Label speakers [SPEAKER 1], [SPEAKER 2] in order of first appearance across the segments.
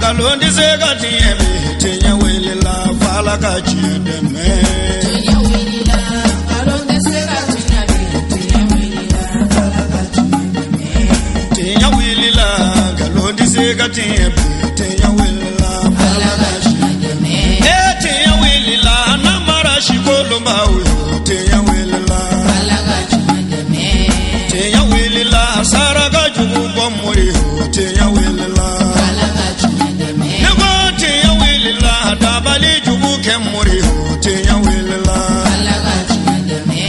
[SPEAKER 1] Nkalon tɛ se ka tiɲɛ bi, tiɲɛ wulila f'Ala ka tiɲɛ dɛmɛ.
[SPEAKER 2] Tiɲɛ wulila, nkalon tɛ se ka tiɲɛ bi, tiɲɛ wulila, Ala ka tiɲɛ dɛmɛ.
[SPEAKER 1] Tiɲɛ wulila, nkalon tɛ se ka tiɲɛ bi, tiɲɛ wulila f'Ala
[SPEAKER 2] Ala
[SPEAKER 1] ka
[SPEAKER 2] ka
[SPEAKER 1] tiɲɛ
[SPEAKER 2] tiɲɛ dɛmɛ.
[SPEAKER 1] E tiɲɛ wulila, namara sikolonbaw yo, tiɲɛ wulila.
[SPEAKER 2] Ala ka tiɲɛ dɛmɛ.
[SPEAKER 1] Tiɲɛ wulila, saraka jugu bɔ mori yo, tiɲɛ wulila.
[SPEAKER 2] Ala ka tiɲɛ dɛmɛ.
[SPEAKER 1] Ne ko tiɲɛ wulila, dabali jugu kɛ mori yo, tiɲɛ wulila.
[SPEAKER 2] Ala ka tiɲɛ dɛmɛ.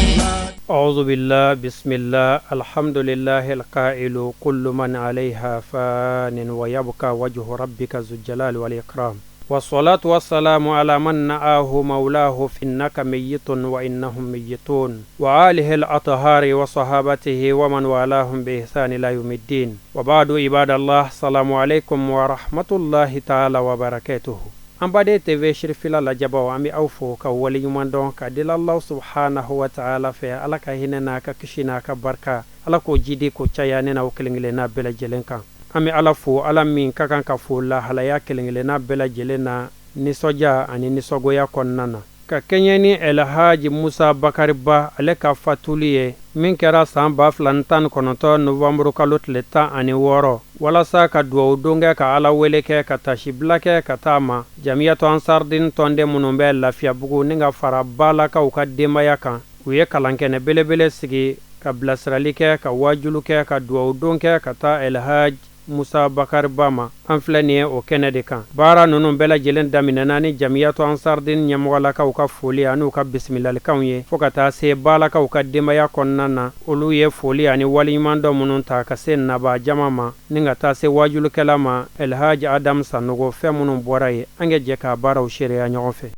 [SPEAKER 3] أعوذ بالله بسم الله الحمد لله القائل كل من عليها فان ويبقى وجه ربك ذو الجلال والإكرام والصلاة والسلام على من نآه مولاه في إنك ميت وإنهم ميتون وآله الأطهار وصحابته ومن والاهم بإحسان إلى يوم الدين وبعد عباد الله السلام عليكم ورحمة الله تعالى وبركاته. An baden TV Sirifila lajɛbaw, an bɛ aw fo ka waleɲuman dɔn ka deli Alahu subhanahu wa taala fɛ, Ala ka hinɛ n'a ka kisi n'a ka barika, Ala k'o jidi k'o caya ne n'aw kelen kelenna bɛɛ lajɛlen kan. An bɛ Ala fo, Ala min ka kan ka fo lahalaya kelen kelenna bɛɛ lajɛlen na, nisɔndiya ani nisɔngoya kɔnɔna na, ka kɛɲɛ ni Elhaji Musa Bakari Ba ale ka fatuli ye min kɛra san 2019 novembre kalo tile 16, walasa ka duwawu don kɛ, ka Ala wele kɛ, ka tasibila kɛ ka taa ma Jamiyatu Ansardin tɔnden minnu bɛ Lafiyabugu ni ka fara Balakaw ka denbaya kan. U ye kalankɛnɛ belebele sigi ka bilasirali kɛ, ka wajulu kɛ, ka duwawu don kɛ ka taa Elhaji Musa Bakari Ba ma. An filɛ nin ye o kɛnɛ de kan. Baara ninnu bɛɛ lajɛlen daminɛna ni Jamiyatu Ansardin ɲɛmɔgɔlakaw ka foli an'u ka bisimilalikanw ye, fo ka taa se Balakaw ka denbaya kɔnɔna na, olu ye foli ani waleɲuman dɔ minnu ta ka se naba jama ma ni ka taa se wajulukɛla ma Elhaji Adam Sanogo. Fɛn minnu bɔra yen, an ka jɛ k'a baaraw seereya ɲɔgɔn fɛ.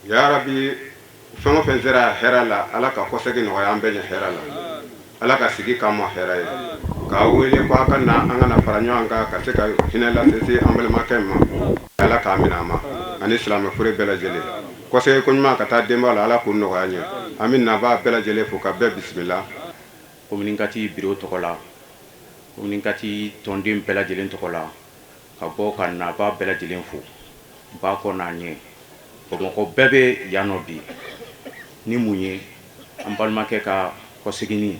[SPEAKER 4] Yarabi, fɛn o fɛn sera hɛrɛ la, Ala ka kɔsegin nɔgɔya an bɛɛ ɲɛ hɛrɛ la. Ala ka sigi k'an ma hɛrɛ ye. K'a wele ko a ka na, an kana fara ɲɔgɔn kan ka se ka hinɛ lase se an balimakɛ ma. Ala k'a minɛ a ma ani silamɛ fure bɛɛ lajɛlen. Kɔsegin ko ɲuman ka taa denba la, Ala k'o nɔgɔya an ye. An bɛ nabaa bɛɛ lajɛlen fo ka bɛɛ bisimila.
[SPEAKER 5] Commune 4 bureau tɔgɔ la, commune 4 tɔnden bɛɛ lajɛlen tɔgɔ la, ka bɔ ka nabaa bɛɛ lajɛlen fo ba kɔ n'a ɲɛ. Bamakɔ bɛɛ bɛ yan nɔ bi ni mun ye? An balimakɛ ka kɔseginni,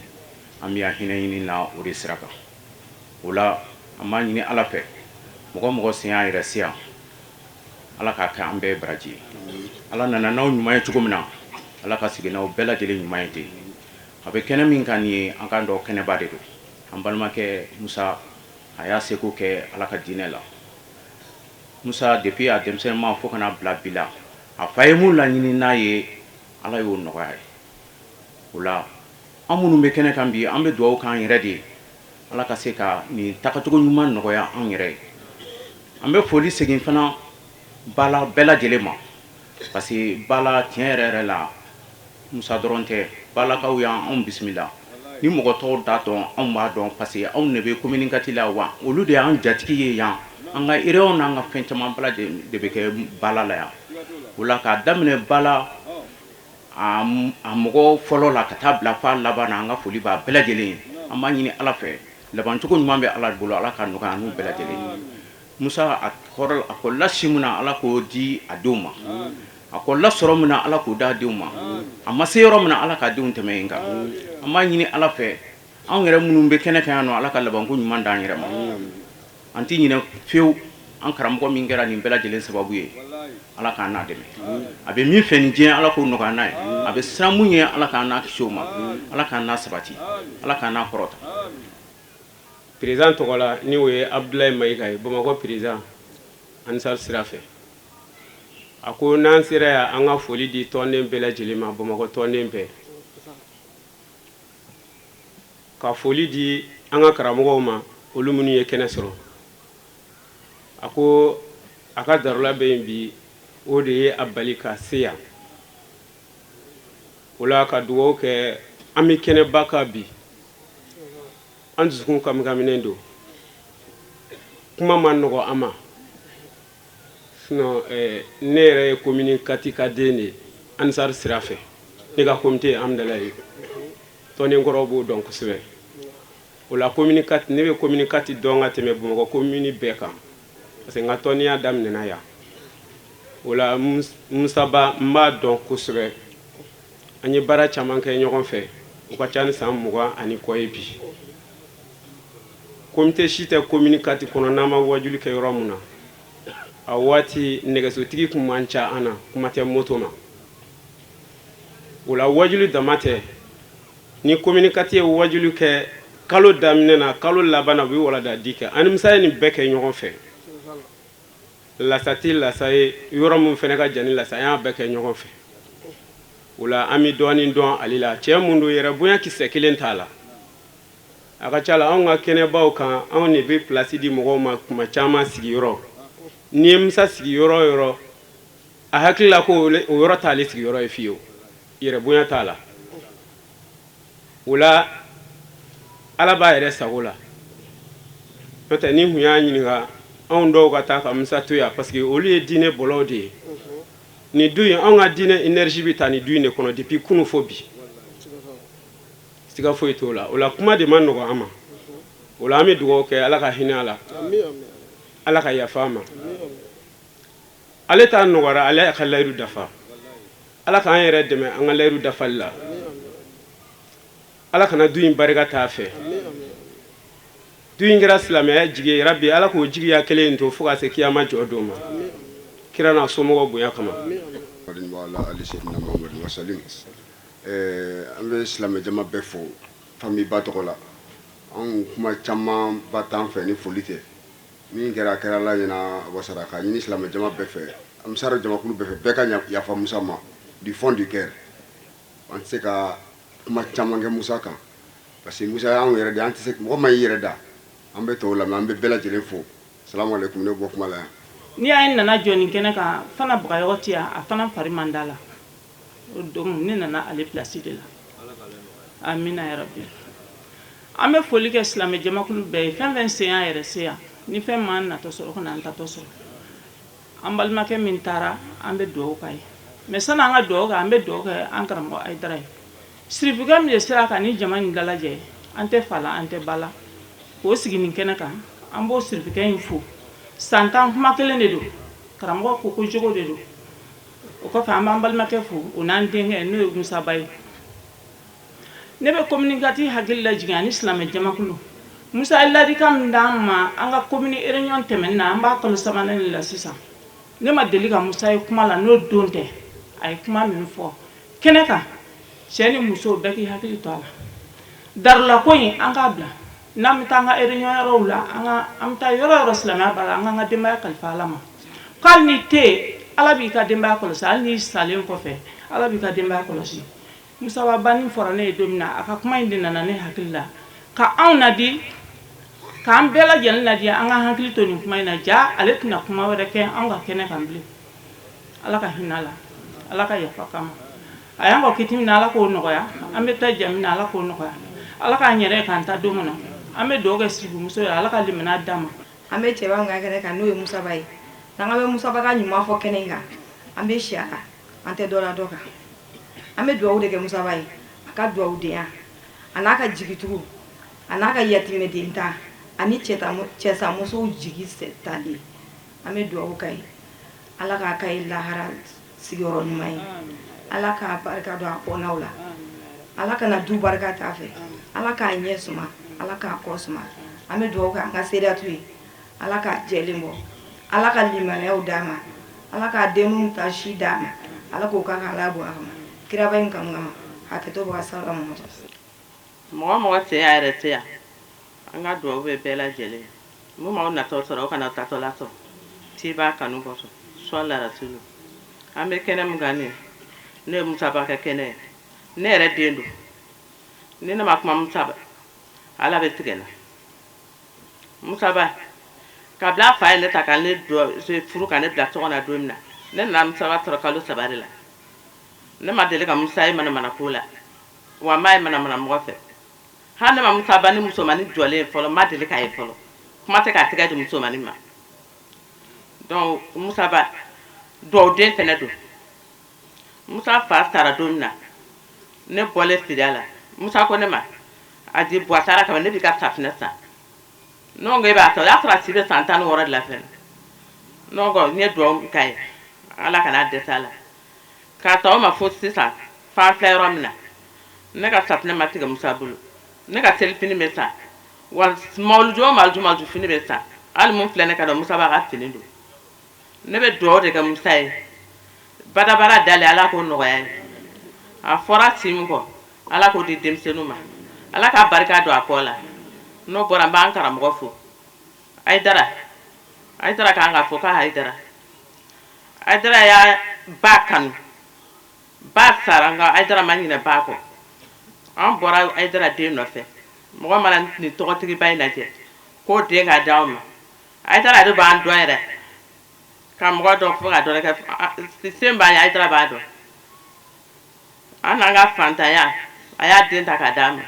[SPEAKER 5] an bɛ yan hinɛ ɲini na o de sira kan. O la, an b'a ɲini Ala fɛ, mɔgɔ mɔgɔ sen y'a yɛrɛ se yan, Ala k'a kɛ an bɛɛ baraji ye. Ala nana n'aw ɲuman ye cogo min na, Ala ka segin n'aw bɛɛ lajɛlen ɲuman ye ten. A bɛ kɛnɛ min kan nin ye, an k'an dɔn kɛnɛba de don. An balimakɛ Musa, a y'a seko kɛ Ala ka diinɛ la. Musa, depuis a denmisɛnninma fo kana bila bi la, a fa ye mun laɲini n'a ye, Ala y'o nɔgɔya ye. O la, an minnu bɛ kɛnɛ kan bi, an bɛ dugawu k'an yɛrɛ de ye, Ala ka se ka nin tagacogo ɲuman nɔgɔya an yɛrɛ ye. An bɛ foli segin fana Bala bɛɛ lajɛlen ma, parce que Bala, tiɲɛ yɛrɛ yɛrɛ la, Musa dɔrɔn tɛ, Balakaw y'an anw bisimila. Ni mɔgɔ tɔw t'a dɔn, anw b'a dɔn, parce que anw de bɛ commune 4 la wa olu de y'an jatigi ye yan. An ka réunion n'an ka fɛn caman bɛɛ lajɛlen de bɛ kɛ Bala la yan. O la, k'a daminɛ Bala a mɔgɔ fɔlɔ la ka taa bila fa laban na, an ka foli b'a bɛɛ lajɛlen ye. An b'a ɲini Ala fɛ, labancogo ɲuman bɛ Ala bolo, Ala ka nɔgɔya n'u bɛɛ lajɛlen. Musa, a kɔrɔ a kɔlɔla si min na, Ala k'o di a denw ma. A kɔlɔla sɔrɔ min na, Ala k'o d'a denw ma. A ma se yɔrɔ min na, Ala k'a denw tɛmɛ yen kan. An b'a ɲini Ala fɛ, anw yɛrɛ minnu bɛ kɛnɛ kan yan nɔ, Ala ka labanko ɲuman d'an yɛrɛ ma. An tɛ ɲinɛ fiyewu an karamɔgɔ min kɛra nin bɛɛ lajɛlen sababu ye, Ala k'an n'a dɛmɛ. A bɛ min fɛ nin diɲɛ, Ala k'o nɔgɔya n'a ye. A bɛ siran mun ye, Ala k'an n'a kisi o ma. Ala k'an n'a sabati, Ala k'an n'a kɔrɔta.
[SPEAKER 6] Président tɔgɔ la, ni o ye Abdoulaye Mayiga ye, Bamakɔ président Ansar sira fɛ, a ko n'an sera yan, an ka foli di tɔnden bɛɛ lajɛlen ma, Bamakɔ tɔnden bɛɛ, ka foli di an ka karamɔgɔw ma, olu minnu ye kɛnɛ sɔrɔ. A ko a ka darula bɛ yen bi, o de ye a bali ka se yan. O la, ka dugawu kɛ. An bɛ kɛnɛba kan bi, an dusukun kamikaminen don, kuma ma nɔgɔ an ma. Sinon ne yɛrɛ ye commune 4 ka den de ye Ansar sira fɛ. Ne ka comité ye Amdalaye ye, tɔnden kɔrɔw b'o dɔn kosɛbɛ. O la, commune 4, ne bɛ commune 4 dɔn ka tɛmɛ Bamakɔ commune bɛɛ kan. Parce que n ka tɔniya daminɛna yan. O la Musaba n b'a dɔn kosɛbɛ. An ye baara caman kɛ ɲɔgɔn fɛ, o ka ca ni san 20 ani kɔ ye bi. Komite si tɛ commune 4 kɔnɔ n'an ma wajuli kɛ yɔrɔ min na. A waati nɛgɛsotigi tun man ca an na, kuma tɛ moto ma. O la wajuli dama tɛ, ni commune 4 ye wajuli kɛ kalo daminɛ na, kalo laban na, u bɛ waladadi kɛ. Ani Musa ye nin bɛɛ kɛ ɲɔgɔn fɛ. Lasa tɛ lasa ye, yɔrɔ min fana ka jan ni lasa, an y'a bɛɛ kɛ ɲɔgɔn fɛ. O la an bɛ dɔɔnin dɔn ale la. Cɛ mun don, yɛrɛ bonya kisɛ kelen t'a la. A ka ca la, anw ka kɛnɛbaw kan, anw de bɛ place di mɔgɔw ma kuma caman sigiyɔrɔ. N'i ye Musa sigiyɔrɔ o yɔrɔ, a hakili la ko o yɔrɔ t'ale sigiyɔrɔ ye fiyewu. Yɛrɛ bonya t'a la. O la Ala b'a yɛrɛ sago la. N'o tɛ, ni kun y'a ɲininka, anw dɔw ka taa ka Musa to yan, parce que olu ye diinɛ bɔlɔw de ye. Nin du in, anw ka diinɛ énergie bɛ taa nin du in de kɔnɔ depuis kunun fo bi, siga foyi t'o la. O la kuma de ma nɔgɔ an ma. O la an bɛ dugawu kɛ, Ala ka hinɛ a la, Ala ka yafa a ma. Ale t'a nɔgɔyara, ale y'a ka layiru dafa. Ala k'an yɛrɛ dɛmɛ an ka layiru dafali la. Ala kana du in barika t'a fɛ. Du in kɛra silamɛya jigi ye. Rabi, Ala k'o jigiya kelen in to fo ka se kiyama jɔ don ma, kira n'a somɔgɔw bonya kama.
[SPEAKER 4] An bɛ silamɛ jama bɛɛ fo famille ba tɔgɔ la. Anw kuma caman ba t'an fɛ ni foli tɛ. Min kɛra, a kɛra Ala ɲɛna wasara. Ka ɲini silamɛ jama bɛɛ fɛ, ansar jamakulu bɛɛ fɛ, bɛɛ ka yafa Musa ma du fond du cœur. An tɛ se ka kuma caman kɛ Musa kan, parce que Musa y'anw yɛrɛ de. An tɛ se, mɔgɔ ma y'i yɛrɛ da. An bɛ tɔw lamɛn. An bɛ bɛɛ lajɛlen fo. Salamu aleykum. Ne bɔ kuma la yan.
[SPEAKER 7] N'i y'a ye nana jɔ nin kɛnɛ kan fana, Bagayɔgɔ tɛ yan, a fana fari man da la. Donc ne nana ale place de la. Amina yarabi. An bɛ foli kɛ silamɛ jamakulu bɛɛ ye. Fɛn fɛn sen y'a yɛrɛ se yan, ni fɛn m'an natɔ sɔrɔ, o kana an tatɔ sɔrɔ. An balimakɛ min taara, an bɛ dugawu k'a ye. Mais sani an ka dugawu kɛ, an bɛ dugawu kɛ an karamɔgɔ Ayidara ye. Sirifikɛ min de sera ka ni jama nin dalajɛ, an tɛ fa la, an tɛ ba la, k'o sigi nin kɛnɛ kan, an b'o sirifikɛ in fo. San 10 kuma kelen de don. Karamɔgɔ ko ko jogo de don. O kɔfɛ, an b'an balimakɛ fo, o n'an denkɛ, n'o ye Musaba ye. Ne bɛ commune 4 hakili lajigin ani silamɛ jamakulu. Musa ye ladikan min d'an ma an ka commune réunion tɛmɛnen na, an b'a kalo sabanan de la sisan. Ne ma deli ka Musa ye kuma la n'o don tɛ. A ye kuma min fɔ kɛnɛ kan, cɛ ni muso bɛɛ k'i hakili to a la. Darulako in, an k'a bila. N'an bɛ taa an ka réunion yɔrɔw la, an ka an bɛ taa yɔrɔ yɔrɔ silamɛya baara, an k'an ka denbaya kalifa Ala ma. K'hali n'i tɛ yen, Ala b'i ka denbaya kɔlɔsi. Hali n'i salen kɔfɛ, Ala b'i ka denbaya kɔlɔsi. Musaba banni fɔra ne ye don min na, a ka kuma in de nana ne hakili la ka anw nadi, k'an bɛɛ lajɛlen ladi, an ka hakili to nin kuma in na. Ja ale tɛna kuma wɛrɛ kɛ anw ka kɛnɛ kan bilen. Ala ka hinɛ la, Ala ka yafa kama. A y'an ka kiti min na, Ala k'o nɔgɔya. An bɛ taa jami na, Ala k'o nɔgɔya. Ala k'an yɛrɛ k'an ta don kɔnɔ. An bɛ dugawu kɛ sirimuso ye, Ala ka limaniya d'a ma.
[SPEAKER 8] An bɛ cɛba min ka kɛnɛ kan, n'o ye Musaba ye, n'an bɛ Musaba ka ɲuman fɔ kɛnɛ in kan, an bɛ si a kan, an tɛ dɔ la dɔ kan. An bɛ dugawu de kɛ Musaba ye, a ka dugawudenya, a n'a ka jigitugu, a n'a ka yatimɛden ta, ani cɛsamusow jigi tali. An bɛ dugawu k'a ye, Ala k'a ka ye lahara sigiyɔrɔ ɲuman ye. Ala k'a barika don a kɔnɔw la. Ala kana du barika t'a fɛ. Ala k'a ɲɛ suma, Ala k'a kɔ suma. An bɛ dugawu kɛ an ka sedatu ye, Ala k'a jɛlen bɔ. Ala ka limaniyaw d'a ma. Ala k'a denninw ta si d'a ma. Ala k'o k'a ka Ala bonya kama, kiraba in kanu kama. Hakɛto bɛ ka sala mɔgɔ.
[SPEAKER 9] Mɔgɔ mɔgɔ tɛ yan yɛrɛ tɛ yan, an ka dugawu bɛ bɛɛ lajɛlen. Mun m'aw natɔ sɔrɔ, o kana tatɔla sɔrɔ. T'i b'a kanu kɔsɔn sɔn larasulu. An bɛ kɛnɛ min kan nin ye, n'o ye Musaba ka kɛnɛ ye, ne yɛrɛ den don. Ni ne ma kuma Musaba, Ala bɛ tigɛ n na. Musaba, kabila a fa ye ne ta ka ne furu ka ne bila so kɔnɔ don min na, ne nana Musaba sɔrɔ kalo 3 de la. Ne ma deli ka Musa ye manamana ko la, wa n m'a ye manamana mɔgɔ fɛ. Hali ne ma Musaba ni musomanin jɔlen fɔlɔ, n ma deli k'a ye fɔlɔ, kuma tɛ k'a tɛgɛ di musomanin ma. Donc Musaba dugawuden fɛnɛ don. Musa fa sara don min na, ne bɔlen filiya la, Musa ko ne ma: "A di buwa sara kama, ne b'i ka safinɛ san." Ne ko e b'a san. O y'a sɔrɔ a si bɛ san 16 de la fɛnɛ. Donc n ye dugawu k'a ye, Ala kana dɛsɛ a la. K'a ta o ma fo sisan, f'an filɛ yɔrɔ min na, ne ka safinɛ ma tigɛ Musa bolo, ne ka selifini bɛ san wa, mawuludu o mawuludu mawuludu fini bɛ san. Hali mun filɛ ne ka dɔn, Musa b'a ka fini don. Ne bɛ dugawu de kɛ Musa ye, badabada dalen, Ala k'o nɔgɔya ye. A fɔra si min kɔ, Ala k'o di denmisɛnninw ma, Ala ka barika don a kɔ la. N'o bɔra, n b'an karamɔgɔ fo, Ayidara. Ayidara kan ka fɔ k'a Ayidara. Ayidara y'a ba kanu, ba sara, nka Ayidara ma ɲinɛ ba kɔ. An bɔra Ayidara den nɔfɛ. Mɔgɔ mana nin tɔgɔtigiba in lajɛ k'o den ka di anw ma, Ayidara yɛrɛ b'an dɔn yɛrɛ ka mɔgɔ dɔn fo ka dɔ kɛ sen b'an ye. Ayidara b'a dɔn an n'an ka fantanya, a y'a den ta k'a d'an ma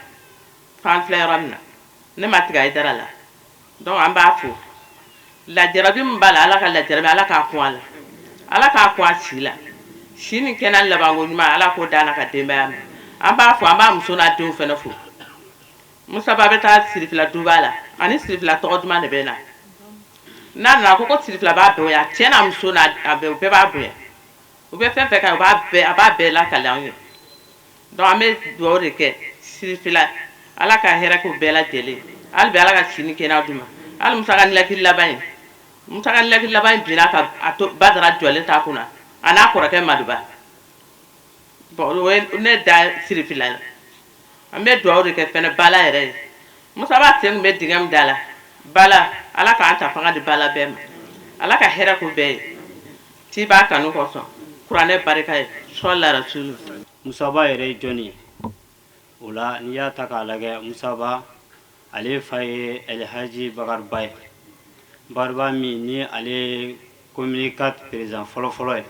[SPEAKER 9] f'an filɛ yɔrɔ min na. Ne ma tigɛ Ayidara la. Donc an b'a fo. Lajarabi min b'a la, Ala ka lajarabi, Ala k'a kun a la, Ala k'a kun a si la, si ni kɛnɛ labanko ɲuman, Ala k'o d'an n'a ka denbaya ma. An b'a fo, an b'a muso n'a denw fana fo. Musaba bɛ taa Sirifila duba la, ani Sirifila tɔgɔ duman de bɛ na. N'a nana, ko Sirifila b'a bonya, cɛ n'a muso n'a a bɛɛ, bɛɛ b'a bonya. U bɛ fɛn fɛn kɛ, u b'a bɛɛ, a b'a bɛɛ lakali anw ye. Donc an bɛ dugawu de kɛ Sirifila, Ala ka hɛrɛ k'u bɛɛ lajɛlen. Hali bi, Ala ka si ni kɛnɛya d'u ma. Hali Musa ka nilakili laban ye, Musa ka nilakili laban in binna ka a to Badara jɔlen t'a kunna, a n'a kɔrɔkɛ Maduba. Bon, o ye ne da Sirifila la. An bɛ dugawu de kɛ fɛnɛ Bala yɛrɛ ye. Musa b'a sen tun bɛ dingɛ min da la, Bala, Ala k'an ta fanga di Bala bɛɛ ma, Ala ka hɛrɛ k'u bɛɛ ye t'i b'a kanu kosɔn, kuranɛ barika ye, sɔla rasulu.
[SPEAKER 10] Musaba yɛrɛ ye jɔn ye? O la, n'i y'a ta k'a lajɛ, Musaba ale fa ye Elhaji Bakariba ye, Bakariba min ni ale ye commune 4 président fɔlɔfɔlɔ ye,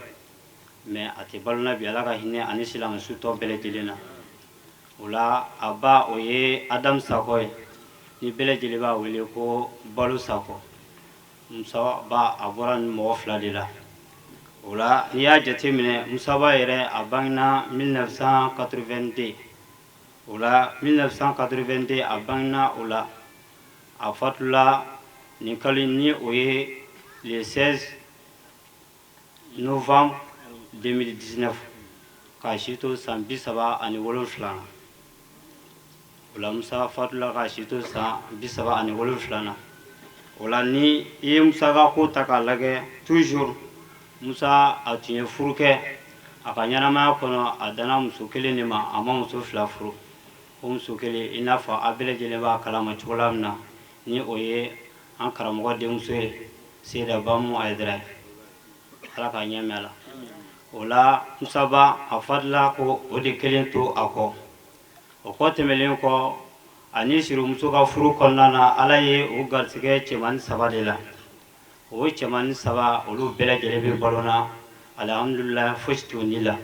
[SPEAKER 10] mais a tɛ balo na bi. Ala ka hinɛ ani silamɛsu tɔ bɛɛ lajɛlen na. O la, a ba, o ye Adamu Sakɔ ye, ni bɛɛ lajɛlen b'a wele ko Balo Sakɔ. Musaba, a bɔra ni mɔgɔ fila de la. O la, n'i y'a jateminɛ, Musaba yɛrɛ, a bangena 1982. O la, 1982 a bangena. O la, a fatula nin kalo ni o ye le 16 novembre 2019, k'a si to san 37 na. O la, Musa fatula k'a si to san 37 na. O la, ni i ye Musa ka ko ta k'a lajɛ, toujours Musa, a tun ye furu kɛ a ka ɲɛnamaya kɔnɔ. A danna muso kelen de ma, a ma muso fila furu. O muso kelen, i n'a fɔ a bɛɛ lajɛlen b'a kalama cogoya min na, ni o ye an karamɔgɔ denmuso ye, Seyida Bamu Ayidara ye, Ala k'a ɲɛ mɛn a la. O la, Musaba, a fatula ko o de kelen to a kɔ. O kɔ tɛmɛlen kɔ, ani sirimuso ka furu kɔnɔna na, Ala ye o garisɛgɛ cɛmannin saba de la. O cɛmannin saba, olu bɛɛ lajɛlen bɛ balo na, alihamudulila, fosi t'u ni la.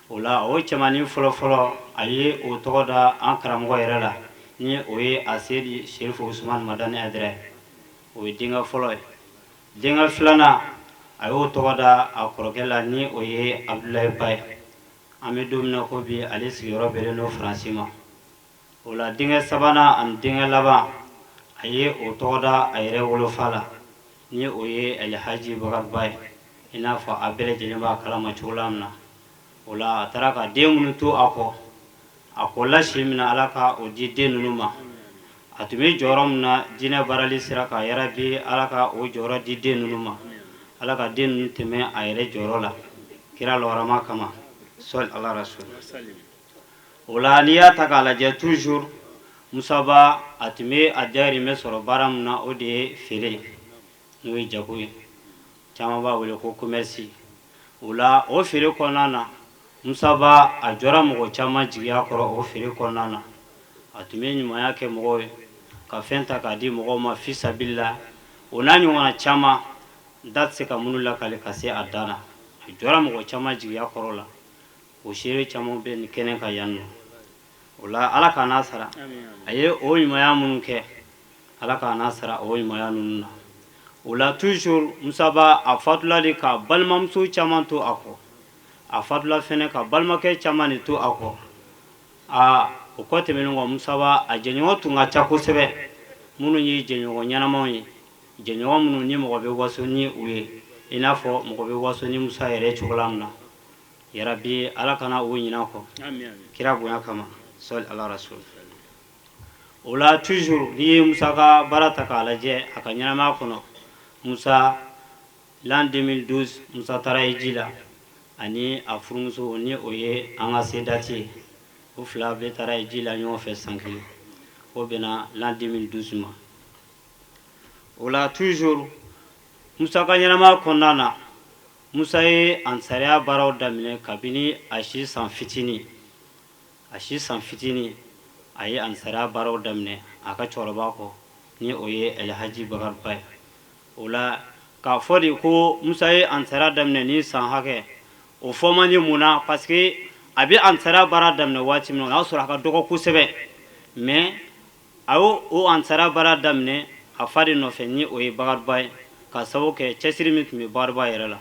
[SPEAKER 10] O la, o cɛmannin fɔlɔfɔlɔ, a ye o tɔgɔ da an karamɔgɔ yɛrɛ la, ni o ye a Seyidi Serifu Usumani Madani Ayidara ye. O ye denkɛ fɔlɔ ye. Denkɛ filanan, a y'o tɔgɔ da a kɔrɔkɛ la, ni o ye Abudulayi Ba ye. An bɛ don min na ko bi, ale sigiyɔrɔ bɛnnen don Faransi ma. O la, denkɛ sabanan ani denkɛ laban, a ye o tɔgɔ da a yɛrɛ wolofa la, ni o ye Alihaji Bakariba ye, i n'a fɔ a bɛɛ lajɛlen b'a kalama cogoya min na. O la, a taara ka den minnu to a kɔ, a ko la si min na, Ala ka o di den ninnu ma. A tun bɛ jɔyɔrɔ min na diinɛ baarali sira kan, yarabi, Ala ka o jɔyɔrɔ di den ninnu ma. Ala ka den ninnu tɛmɛ a yɛrɛ jɔyɔrɔ la, kira lɔrɔma kama, sɔli ala rasul. O la, n'i y'a ta k'a lajɛ, toujours Musaba, a tun bɛ a dayirimɛ sɔrɔ baara min na, o de ye feere, n'o ye jago ye, caman b'a wele ko commerce. O la, o feere kɔnɔna na, Musaba, a jɔra mɔgɔ caman jigiya kɔrɔ. O feere kɔnɔna na, a tun bɛ ɲumanya kɛ mɔgɔw ye, ka fɛn ta k'a di mɔgɔw ma fisabila. O n'a ɲɔgɔnna caman, da tɛ se ka minnu lakale ka se a dan na. A jɔra mɔgɔ caman jigiya kɔrɔ la, o seere caman bɛ nin kɛnɛ kan yan nɔ. O la, Ala k'a n'a sara. A ye o ɲumanya minnu kɛ, Ala k'a n'a sara o ɲumanya ninnu na. O la, toujours Musaba, a fatula de ka balimamuso caman to a kɔ. A fatula fɛnɛ ka balimakɛ caman de to a kɔ. Aa, o kɔ tɛmɛnen kɔ, Musaba, a jɛɲɔgɔn tun ka ca kosɛbɛ, minnu ye jɛɲɔgɔn ɲɛnamaw ye, jɛɲɔgɔn minnu ni mɔgɔ bɛ waso ni u ye. I n'a fɔ mɔgɔ bɛ waso ni Musa yɛrɛ cogoya min na. Yarabi, Ala kana o ɲinɛ kɔ kira bonya kama, sɔli ala rasul. O la, toujours, n'i ye Musa ka baara ta k'a lajɛ a ka ɲɛnamaya kɔnɔ, Musa, l'an 2012, Musa taara hiji la ani a furumuso, ni o ye an ka Sedati ye. O fila bɛɛ taara hiji la ɲɔgɔn fɛ san kelen, o bɛnna l'an 2012 ma. O la, toujours, Musa ka ɲɛnamaya kɔnɔna na, Musa ye ansariya baaraw daminɛ kabini a si san fitinin. A si san fitinin, a ye ansariya baaraw daminɛ a ka cɛkɔrɔba kɔ, ni o ye Elhaji Bakari Ba ye. O la, k'a fɔ de ko Musa ye ansariya daminɛ ni san hakɛ, o fɔ man di. Mun na? Parce que a bɛ ansariya baara daminɛ waati min na, o y'a sɔrɔ a ka dɔgɔ kosɛbɛ. Mais a y'o o ansariya baara daminɛ a fa de nɔfɛ, ni o ye Bakari Ba ye, ka sababu kɛ cɛsiri min tun bɛ Bakari Ba yɛrɛ la.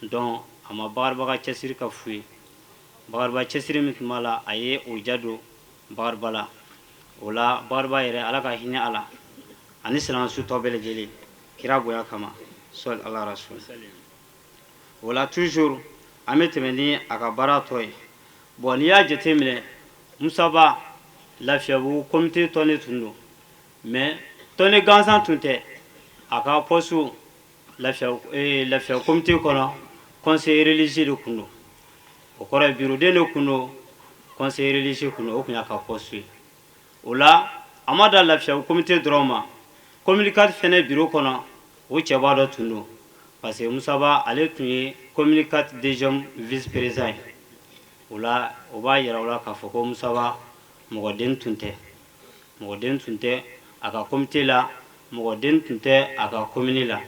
[SPEAKER 10] Donc a ma Bakari Ba ka cɛsiri ka fu ye. Bakari Ba cɛsiri min tun b'a la, a ye o ja don Bakari Ba la. O la, Bakari Ba yɛrɛ, Ala ka hinɛ a la ani silamɛsu tɔ bɛɛ lajɛlen, kira bonya kama, sɔli ala rasul. O la, toujours, an bɛ tɛmɛ ni a ka baara tɔ ye. Bon, n'i y'a jateminɛ, Musaba, Lafiyabugu comité tɔn tun don, mais tɔn gansan tun tɛ. A ka poste Lafiya comité kɔnɔ, conseil religieux de tun don. O kɔrɔ ye bureau den de tun don, conseil religieux kun don. O tun y'a ka poste ye. O la, a ma da Lafiya comité dɔrɔn ma, commune 4 fɛnɛ bureau kɔnɔ, o cɛba dɔ tun don, parce que Musaba, ale tun ye commune 4 deuxième vice président ye. O la, o b'a yira o la k'a fɔ ko Musaba mɔgɔden tun tɛ, mɔgɔden tun tɛ a ka comité la, mɔgɔden tun tɛ a ka commune la.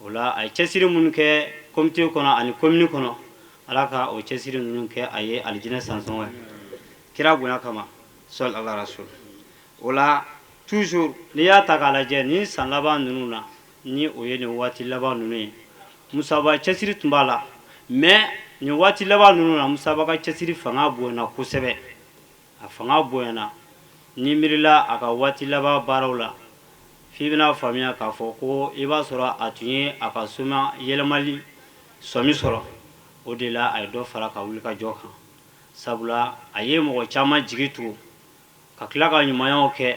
[SPEAKER 10] O la, a ye cɛsiri minnu kɛ comité kɔnɔ ani commune kɔnɔ, Ala ka o cɛsiri ninnu kɛ a ye alijinɛ sansɔngɔ ye, kira bonya kama, sɔli ala rasul. O la, toujours, n'i y'a ta k'a lajɛ ni san laban ninnu na, ni o ye nin waati laban ninnu ye, Musaba cɛsiri tun b'a la. Mais nin waati laban ninnu na, Musaba ka cɛsiri fanga bonyana kosɛbɛ, a fanga bonyana. Ni miirila a ka waati laban baaraw la, f'i bɛna faamuya k'a fɔ ko i b'a sɔrɔ a tun ye a ka suma yɛlɛmali sɔmi sɔrɔ. O de la, a ye dɔ fara ka wuli ka jɔ kan, sabula a ye mɔgɔ caman jigi tugu ka tila ka ɲumanyaw kɛ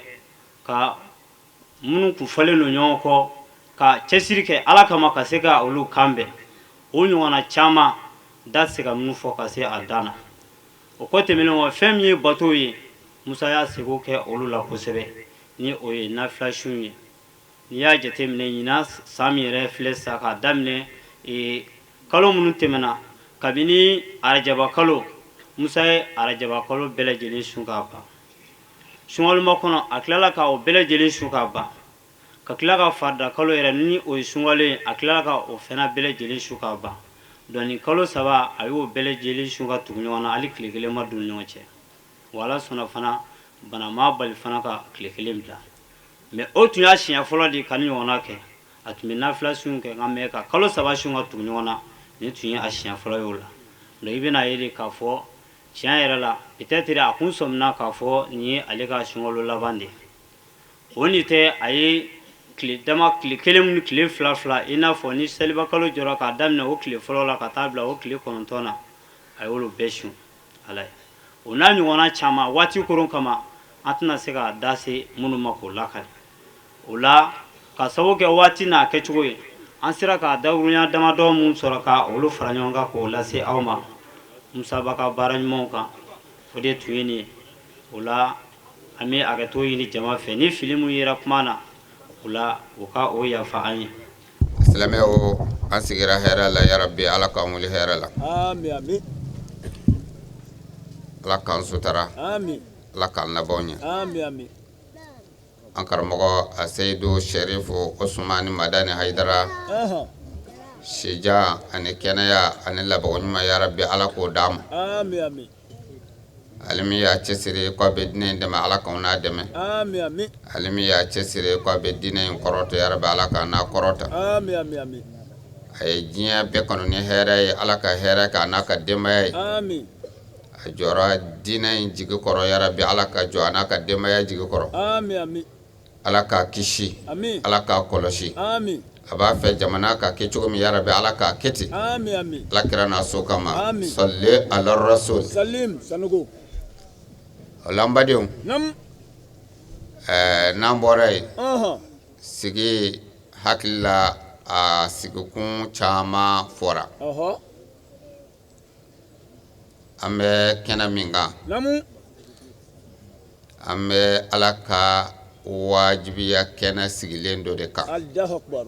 [SPEAKER 10] ka minnu kun fɔlen don ɲɔgɔn kɔ, ka cɛsiri kɛ Ala kama ka se ka olu kan bɛn. O ɲɔgɔnna caman da tɛ se ka minnu fɔ ka se a dan na. O kɔ tɛmɛnen kɔ, fɛn min ye bato ye, Musa y'a seko kɛ olu la kosɛbɛ, ni o ye nafilasun ye. N'i y'a jateminɛ, ɲinan san min yɛrɛ filɛ sisan, k'a daminɛ kalo minnu tɛmɛna, kabini arajaba kalo, Musa ye arajaba kalo bɛɛ lajɛlen sun k'a ban. Sunkaloma kɔnɔ, a tilala ka o bɛɛ lajɛlen sun k'a ban, ka tila ka farida kalo yɛrɛ, ni o ye sunkalo ye, a tilala ka o fana bɛɛ lajɛlen sun k'a ban. Donc nin kalo 3, a y'o bɛɛ lajɛlen sun ka tugu ɲɔgɔn na, hali tile kelen ma don ɲɔgɔn cɛ. Wa Ala sɔnna fana, bana ma bali fana ka tile kelen bila. Mais o tun y'a siɲɛ fɔlɔ de ka ni ɲɔgɔnna kɛ. A tun bɛ nafila sun kɛ, nka mais ka kalo 3 sun ka tugu ɲɔgɔn na, nin tun ye a siɲɛ fɔlɔ ye. O la, donc i bɛna ye de k'a fɔ tiɲɛ yɛrɛ la, peut-être a kun sɔmina k'a fɔ nin ye ale ka sunkalo laban de ye. O nin tɛ, a ye tile dama, tile kelen ni tile fila fila, i n'a fɔ ni seliba kalo jɔra, k'a daminɛ o tile fɔlɔ la ka taa bila o tile 9 na, a y'olu bɛɛ sun. Ala ye o n'a ɲɔgɔnna caman. Waati koron kama, an tɛna se ka da se minnu ma k'o lakali. O la, ka sababu kɛ waati n'a kɛcogo ye, an sera ka dakurunya damadɔ mun sɔrɔ ka olu fara ɲɔgɔn kan k'o lase aw ma Musaba ka baara ɲumanw kan, o de tun ye nin ye. O la, an bɛ hakɛto ɲini jama fɛ ni fili min yera kuma na. O la, u ka o yafa an ye.
[SPEAKER 4] Silamɛw, an sigira hɛrɛ la. Yarabi, Ala k'an wuli hɛrɛ la.
[SPEAKER 1] Ami, ami.
[SPEAKER 4] Ala k'an sutara.
[SPEAKER 1] Ami.
[SPEAKER 4] Ala k'an labanw ɲɛ.
[SPEAKER 1] Ami, ami.
[SPEAKER 4] An karamɔgɔ Aseyidu Sɛrifu Osumani Madani Hayidara, sijan ani kɛnɛya ani labanko ɲuman, yarabi, Ala k'o d'a ma.
[SPEAKER 1] Ami, ami.
[SPEAKER 4] Ale min y'a cɛsiri k'a bɛ diinɛ in dɛmɛ, Ala k'anw n'a dɛmɛ.
[SPEAKER 1] Ami, ami.
[SPEAKER 4] Ale min y'a cɛsiri k'a bɛ diinɛ in kɔrɔta, yarabi, Ala k'a n'a kɔrɔta.
[SPEAKER 1] Ami, ami, ami.
[SPEAKER 4] A ye diɲɛ bɛɛ kanu ni hɛrɛ ye, Ala ka hɛrɛ k'a n'a ka denbaya ye.
[SPEAKER 1] Ami.
[SPEAKER 4] A jɔra diinɛ in jigi kɔrɔ, yarabi, Ala ka jɔ a n'a ka denbaya jigi kɔrɔ.
[SPEAKER 1] Ami, ami.
[SPEAKER 4] Ala k'a kisi.
[SPEAKER 1] Ami.
[SPEAKER 4] Ala k'a kɔlɔsi.
[SPEAKER 1] Ami.
[SPEAKER 4] A b'a fɛ jamana ka kɛ cogo min, yarabi Ala k'a kɛ ten.
[SPEAKER 11] Ami, ami.
[SPEAKER 4] Ala kira n'a so kama.
[SPEAKER 11] Ami.
[SPEAKER 4] Sɔli ala rasul.
[SPEAKER 11] Salim Sanogo.
[SPEAKER 4] O la, n badenw, n'an bɔra yen, sigi hakili la, a sigikun caman fɔra. An bɛ kɛnɛ min kan, an bɛ Ala ka wajibiya kɛnɛ sigilen dɔ de kan.
[SPEAKER 11] Allahu akbar.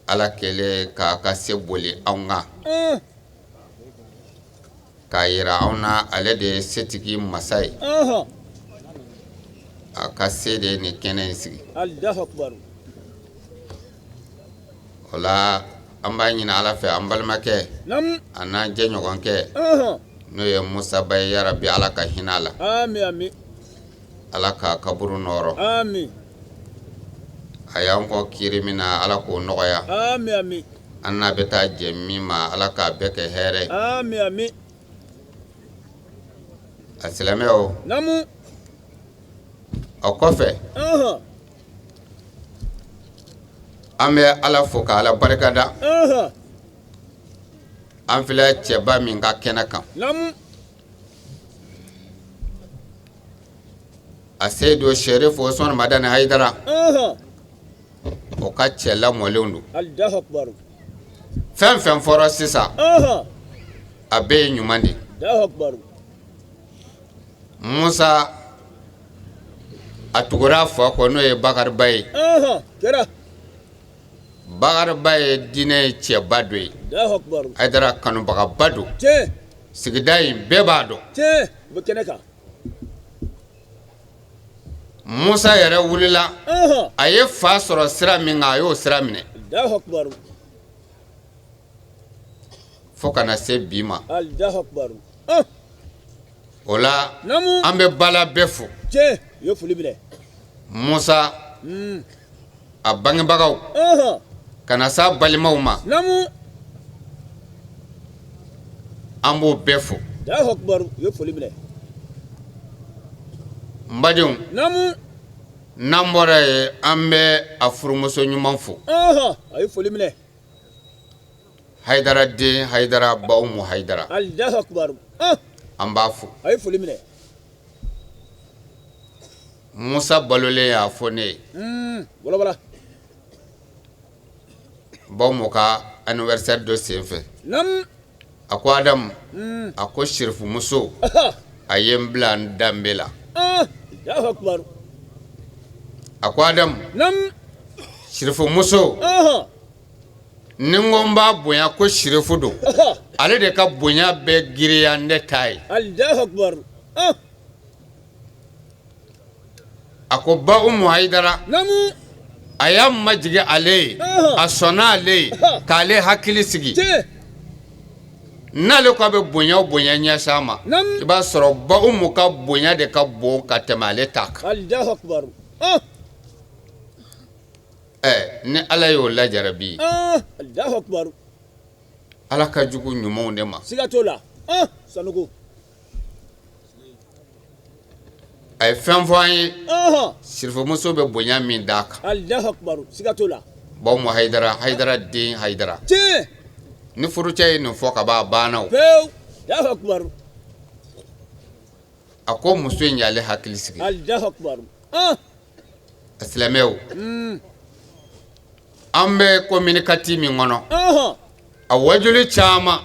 [SPEAKER 4] Ala kɛlen k'a ka se boli anw kan, k'a yira anw na ale de ye setigi masa ye. A ka se de ye nin kɛnɛ in sigi.
[SPEAKER 11] Allahu akbar.
[SPEAKER 4] O la, an b'a ɲini Ala fɛ, an balimakɛ a n'an jɛɲɔgɔnkɛ, n'o ye Musa Ba ye, yarabi Ala ka hinɛ a la.
[SPEAKER 11] Ami, ami.
[SPEAKER 4] Ala k'a kaburu nɔrɔ.
[SPEAKER 11] Ami.
[SPEAKER 4] A y'an kɔ kiri min na, Ala k'o nɔgɔya.
[SPEAKER 11] Ami, ami.
[SPEAKER 4] An n'a bɛ taa jɛ min ma, Ala k'a bɛɛ kɛ hɛrɛ ye.
[SPEAKER 11] Ami, ami.
[SPEAKER 4] A silamɛw, o kɔfɛ, an bɛ Ala fo ka Ala barikada. An filɛ cɛba min ka kɛnɛ kan, a seyidu Serifu Usumani Madani Hayidara, o ka cɛ lamɔlenw don.
[SPEAKER 11] Allahu akbar.
[SPEAKER 4] Fɛn fɛn fɔra sisan, a bɛɛ ye ɲuman de ye.
[SPEAKER 11] Allahu akbar.
[SPEAKER 4] Musa, a tugura a fa kɔ, n'o ye Bakari Ba ye.
[SPEAKER 11] Kɛra.
[SPEAKER 4] Bakari Ba ye diinɛ cɛba dɔ ye.
[SPEAKER 11] Allahu akbar.
[SPEAKER 4] Hayidara kanubagaba don. Sigida in bɛɛ b'a dɔn.
[SPEAKER 11] Tiɲɛ, u bɛ kɛnɛ kan.
[SPEAKER 4] Musa yɛrɛ wulila, a ye fa sɔrɔ sira min kan, a y'o sira minɛ
[SPEAKER 11] Allahu akbar.
[SPEAKER 4] fo ka na se bi ma.
[SPEAKER 11] Allahu akbar.
[SPEAKER 4] O la, an bɛ bala bɛɛ fo.
[SPEAKER 11] Tiɲɛ, u ye foli minɛ.
[SPEAKER 4] Musa a bangebagaw, ka na s'a balimaw ma, an b'o bɛɛ fo.
[SPEAKER 11] Allahu akbar, u ye foli minɛ.
[SPEAKER 4] N badenw, n'an bɔra yen, an bɛ a furumuso ɲuman fo.
[SPEAKER 11] A ye foli minɛ.
[SPEAKER 4] Hayidara den, Hayidara ba Umu Hayidara.
[SPEAKER 11] Allahu akbar.
[SPEAKER 4] An b'a fo.
[SPEAKER 11] A ye foli minɛ.
[SPEAKER 4] Musa balolen y'a fɔ ne ye.
[SPEAKER 11] Wala wala.
[SPEAKER 4] Ba Umu ka anniversaire dɔ senfɛ, a ko Adamu, a ko sirifumuso, a ye n bila n danbe la.
[SPEAKER 11] Allahu akbar.
[SPEAKER 4] A ko Adamu, sirifumuso, ni n ko n b'a bonya ko sirifu don, ale de ka bonya bɛ giriya ne ta ye.
[SPEAKER 11] Allahu akbar.
[SPEAKER 4] A ko ba Umu Hayidara, a y'a majigin ale ye, a sɔnna ale ye k'ale hakili sigi. N'ale ko a bɛ bonya o bonya ɲɛsin a ma, i b'a sɔrɔ ba Umu ka bonya de ka bon ka tɛmɛ ale ta kan.
[SPEAKER 11] Allahu akbar.
[SPEAKER 4] Ɛ, ni Ala y'o lajarabi,
[SPEAKER 11] Allahu akbar.
[SPEAKER 4] Ala ka jugu ɲumanw de ma.
[SPEAKER 11] Siga t'o la. Sanogo.
[SPEAKER 4] A ye fɛn fɔ an ye, sirifumuso bɛ bonya min d'a kan.
[SPEAKER 11] Allahu akbar, siga t'o la.
[SPEAKER 4] Ba Umu Hayidara, Hayidara den Hayidara. Ni furucɛ ye nin fɔ ka ban, a banna o.
[SPEAKER 11] Pewu. Allahu akbar.
[SPEAKER 4] A ko muso in y'ale hakili sigi.
[SPEAKER 11] Allahu akbar.
[SPEAKER 4] Silamɛw, an bɛ commune 4 min kɔnɔ, a wajuli caman,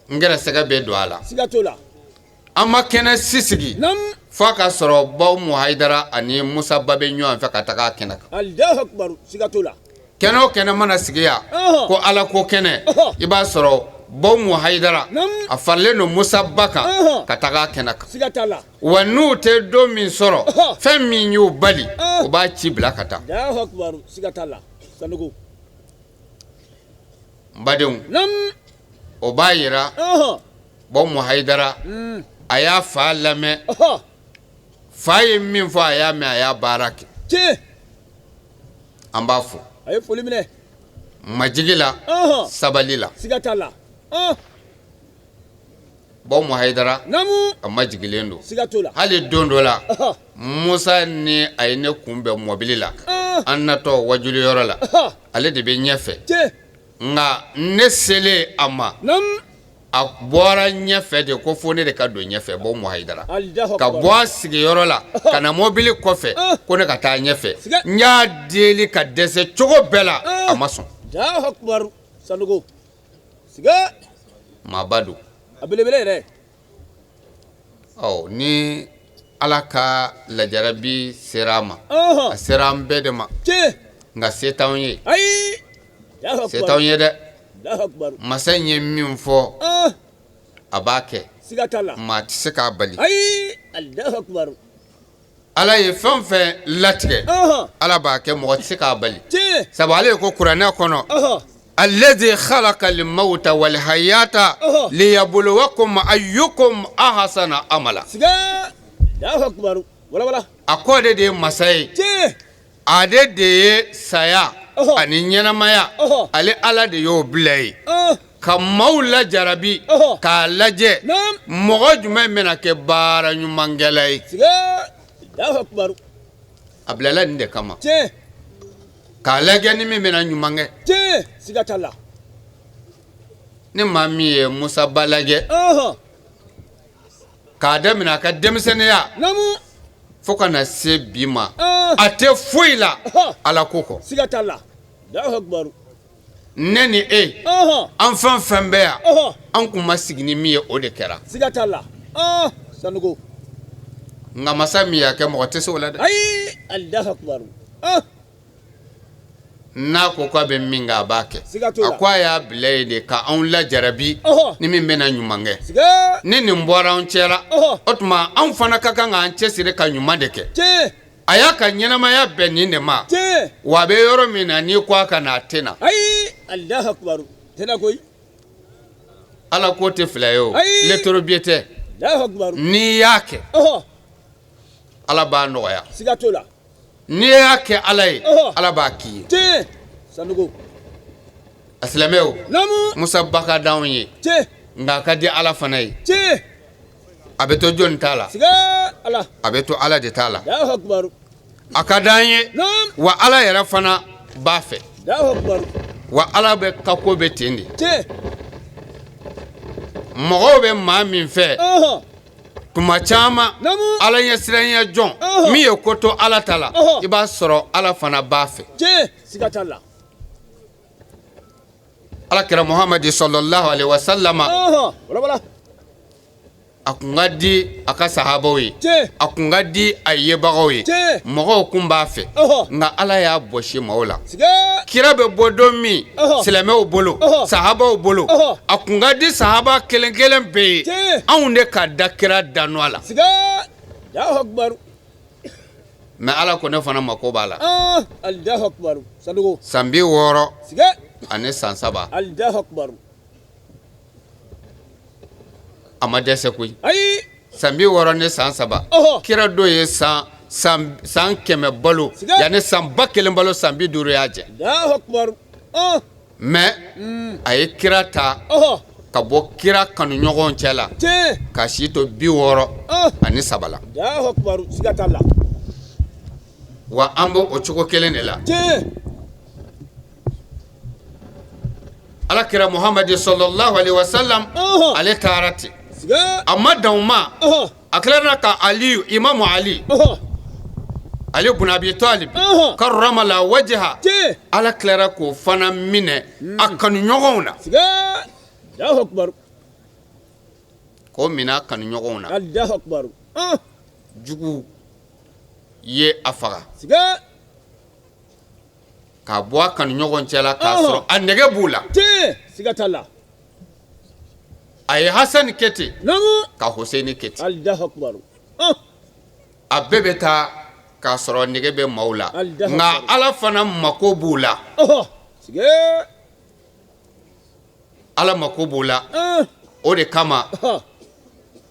[SPEAKER 4] n gɛrɛsɛgɛ bɛ don a la.
[SPEAKER 11] Siga t'o la.
[SPEAKER 4] An ma kɛnɛ si sigi f'a ka sɔrɔ ba Umu Hayidara ani Musa Ba bɛ ɲɔgɔn fɛ ka taga a kɛnɛ kan.
[SPEAKER 11] Allahu akbar, siga t'o la.
[SPEAKER 4] Kɛnɛ o kɛnɛ mana sigi yan, ko Ala ko kɛnɛ, i b'a sɔrɔ ba Umu Hayidara a faralen don Musa Ba kan ka taga a kɛnɛ kan.
[SPEAKER 11] Siga t'a la.
[SPEAKER 4] Wa n'u tɛ don min sɔrɔ, fɛn min y'u bali, u b'a ci bila ka taa.
[SPEAKER 11] Allahu akbar, siga t'a la. Sanogo.
[SPEAKER 4] N badenw, o b'a yira ba Umu Hayidara a y'a fa lamɛn, fa ye min fɔ, a y'a mɛn, a y'a baara kɛ. An b'a fo.
[SPEAKER 11] A ye foli minɛ.
[SPEAKER 4] Majigi la, sabali la.
[SPEAKER 11] Siga t'a la.
[SPEAKER 4] Ba Umu Hayidara a majigilen don.
[SPEAKER 11] Siga t'o la.
[SPEAKER 4] Hali don dɔ la, Musa ni a ye ne kunbɛn mɔbili la. An natɔ wajuliyɔrɔ la, ale de bɛ ɲɛfɛ, nka ne selen a ma, a bɔra ɲɛfɛ de ko fo ne de ka don ɲɛfɛ. Bɔ Hayidara ka bɔ a sigiyɔrɔ la ka na mobili kɔfɛ ko ne ka taa ɲɛfɛ. N y'a deli ka dɛsɛ cogo bɛɛ la, a ma sɔn. Maaba don.
[SPEAKER 11] A belebele yɛrɛ.
[SPEAKER 4] Ɔ, ni Ala ka lajarabi sera a ma, a sera an bɛɛ de ma, nka se t'anw ye, se t'anw ye dɛ. Masa in ye min fɔ, a b'a kɛ, maa tɛ se k'a bali. Ala ye fɛn o fɛn latigɛ, Ala b'a kɛ, mɔgɔ tɛ se k'a bali, sabu ale ko kuranɛ kɔnɔ: allazi khalaqal mawta wal hayata liyabluwakum ayyukum ahsana amala. A ko ale de ye masa ye, ale de ye saya ani ɲɛnamaya, ale Ala de y'o bila yen ka maaw lajarabi k'a lajɛ mɔgɔ jumɛn bɛna kɛ baara ɲumankɛla ye. A bilala nin de kama, k'a lajɛ ni min bɛna ɲuman kɛ.
[SPEAKER 11] Siga t'a la.
[SPEAKER 4] Ni maa min ye Musa Ba lajɛ k'a daminɛ a ka denmisɛnninya fo ka na se bi ma, a tɛ foyi la Ala ko kɔ.
[SPEAKER 11] Siga t'a la.
[SPEAKER 4] Ne ni e, an fɛn fɛn bɛ yan, an kun ma sigi ni min ye, o de kɛra.
[SPEAKER 11] Siga t'a la. Sanogo.
[SPEAKER 4] Nka masa min y'a kɛ, mɔgɔ tɛ se o la dɛ.
[SPEAKER 11] Ayi, Alahu akibaru.
[SPEAKER 4] N'a ko k'a bɛ min kɛ, a b'a kɛ. A ko a y'a bila yen de ka anw lajarabi ni min bɛna ɲuman kɛ. Ni nin bɔra anw cɛla, o tuma anw fana ka kan k'an cɛsiri ka ɲuman de kɛ. A y'a ka ɲɛnamaya bɛn nin de ma, wa a bɛ yɔrɔ min na, n'i ko a ka na, a tɛ na.
[SPEAKER 11] Ayi, Alahu akibaru, tɛ na koyi.
[SPEAKER 4] Ala ko tɛ fila ye o, lettre biye tɛ. N'i y'a kɛ, Ala b'a nɔgɔya.
[SPEAKER 11] Siga t'o la.
[SPEAKER 4] N'i y'a kɛ Ala ye, Ala b'a k'i ye.
[SPEAKER 11] Sanogo.
[SPEAKER 4] A silamɛw, Musa Ba ka d'anw ye, nka a ka di Ala fana ye. A bɛ to jɔni ta la? A bɛ to Ala de ta la. A ka d'an ye, wa Ala yɛrɛ fana b'a fɛ, wa Ala bɛ ka ko bɛ ten de. Mɔgɔw bɛ maa min fɛ tuma caman, Ala ɲɛsiranya jɔn min ye ko to Ala ta la, i b'a sɔrɔ Ala fana b'a fɛ.
[SPEAKER 11] Siga t'a la.
[SPEAKER 4] Ala kira Muhamadi sallallahu alaihi wa sallama, a kun ka di a ka sahabaw ye, a kun ka di a yebagaw ye, mɔgɔw kun b'a fɛ, nka Ala y'a bɔsi maaw la. Kira bɛ bɔ don min silamɛw bolo, sahabaw bolo, a kun ka di sahaba kelen kelen bɛɛ ye, anw de ka da kira danɔ la. Mais Ala ko ne fana mako b'a la. San 60 ani san 3. A ma dɛsɛ koyi. San 60 ni san 3, kira dɔ ye san 100 balo, yanni san 1000 balo, san 50 y'a jɛ. Mais a ye kira ta ka bɔ kira kanuɲɔgɔn cɛ la ka si to 63 la. Wa an b'o o cogo kelen de la. Ala kira Muhamadi sallallahu alaihi wasallam, ale taara ten, a ma dan o ma, a tilara ka Aliyu, Imamu Ali, Ali bun Abi Talib karramala wajaha, Ala tilara k'o fana minɛ a kanuɲɔgɔnw na, k'o minɛ a kanuɲɔgɔnw na. Jugu ye a faga k'a bɔ a kanuɲɔgɔn cɛ la k'a sɔrɔ a nɛgɛ b'u la.
[SPEAKER 11] Siga t'a la.
[SPEAKER 4] A ye Hasani kɛ ten, ka Huseni kɛ ten. A bɛɛ bɛ taa k'a sɔrɔ nɛgɛ bɛ maaw la, nka Ala fana mako b'u la. Ala mako b'u la, o de kama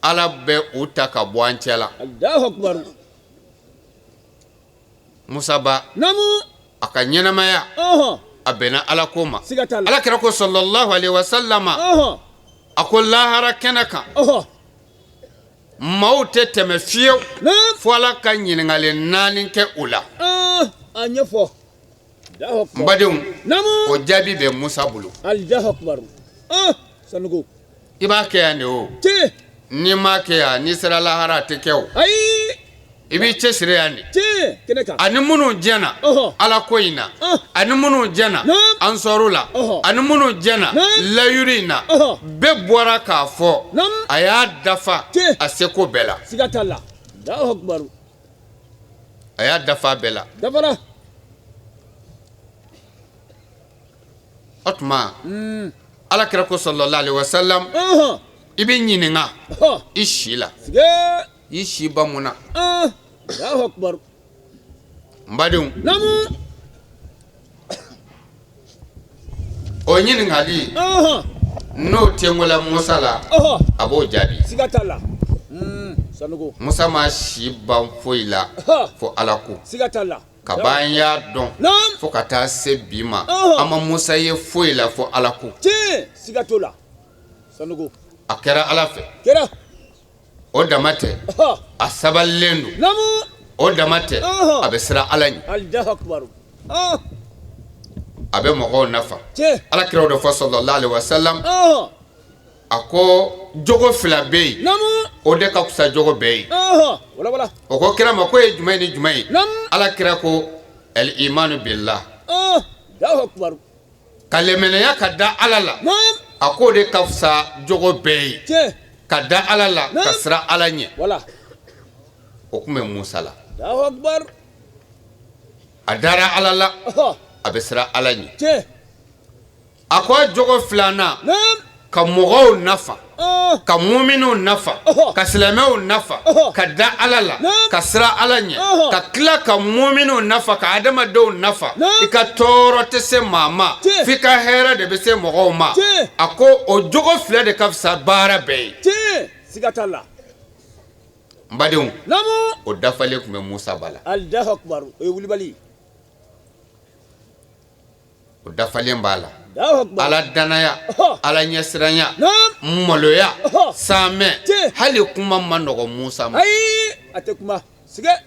[SPEAKER 4] Ala bɛ u ta ka bɔ an cɛ la. Musa Ba, a ka ɲɛnamaya a bɛnna Ala ko ma. Ala kira ko sallallahu alaihi wa sallama, a ko lahara kɛnɛ kan, maaw tɛ tɛmɛ fiyewu fo Ala ka ɲininkali 4 kɛ u la.
[SPEAKER 11] A ɲɛfɔ.
[SPEAKER 4] N badenw, o jaabi bɛ Musa bolo.
[SPEAKER 11] Alahu akibaru. Sanogo.
[SPEAKER 4] I b'a kɛ yan de o.
[SPEAKER 11] Tiɲɛ.
[SPEAKER 4] N'i m'a kɛ yan, n'i sera lahara a tɛ kɛ o.
[SPEAKER 11] Ayi.
[SPEAKER 4] I b'i cɛsiri yan de.
[SPEAKER 11] Tiɲɛ kɛnɛ kan.
[SPEAKER 4] Ani minnu jɛna ala ko in na, ani minnu jɛna ansɔru la, ani minnu jɛna layiri in na, bɛɛ bɔra k'a fɔ a y'a dafa a seko bɛɛ la.
[SPEAKER 11] Siga t'a la. Alahu akibaru.
[SPEAKER 4] A y'a dafa bɛɛ la.
[SPEAKER 11] Dafara.
[SPEAKER 4] O tuma, ala kira ko sallallahu alaihi wasallam, i bɛ ɲininka i si la. I si ban mun na?
[SPEAKER 11] Alahu akibaru.
[SPEAKER 4] N badenw, o ɲininkali n'o tɛnkola Musa la, a b'o jaabi.
[SPEAKER 11] Siga t'a la. Sanogo.
[SPEAKER 4] Musa ma si ban foyi la fo ala ko.
[SPEAKER 11] Siga t'a la.
[SPEAKER 4] Kaban y'a dɔn fo ka taa se bi ma, an ma Musa ye foyi la fo ala ko.
[SPEAKER 11] Tiɲɛ, siga t'o la. Sanogo.
[SPEAKER 4] A kɛra ala fɛ.
[SPEAKER 11] Kɛra.
[SPEAKER 4] O dama tɛ, a sabalilen don. O dama tɛ, a bɛ siran ala ɲɛ.
[SPEAKER 11] Alahu akibaru.
[SPEAKER 4] A bɛ mɔgɔw nafa. Ala kira de fɔ sallallahu alaihi wasallam, a ko jogo fila bɛ yen, o de ka fisa jogo bɛɛ ye. O ko kira ma ko ye jumɛn ni jumɛn ye? Ala kira ko al imanu billah, ka lemɛnɛya ka da ala la, a k'o de ka fisa jogo bɛɛ ye. Ka da ala la, ka siran ala ɲɛ. O tun bɛ Musa la. A dara ala la, a bɛ siran ala ɲɛ. A ko a jogo filanan, ka mɔgɔw nafa, ka muminw nafa, ka silamɛw nafa, ka da ala la, ka siran ala ɲɛ, ka tila ka muminw nafa, ka adamadenw nafa. I ka tɔɔrɔ tɛ se maa ma, f'i ka hɛrɛ de bɛ se mɔgɔw ma. A ko o jogo fila de ka fisa baara bɛɛ ye.
[SPEAKER 11] Siga t'a la.
[SPEAKER 4] N badenw, o dafalen tun bɛ Musa ba la.
[SPEAKER 11] Alahu akibaru. O ye wulibali.
[SPEAKER 4] O dafalen b'a la. Ala danaya, ala ɲɛsiranya, maloya, saamɛ, hali kuma ma nɔgɔ Musa ma.
[SPEAKER 11] Ayi, a tɛ kuma. Siga.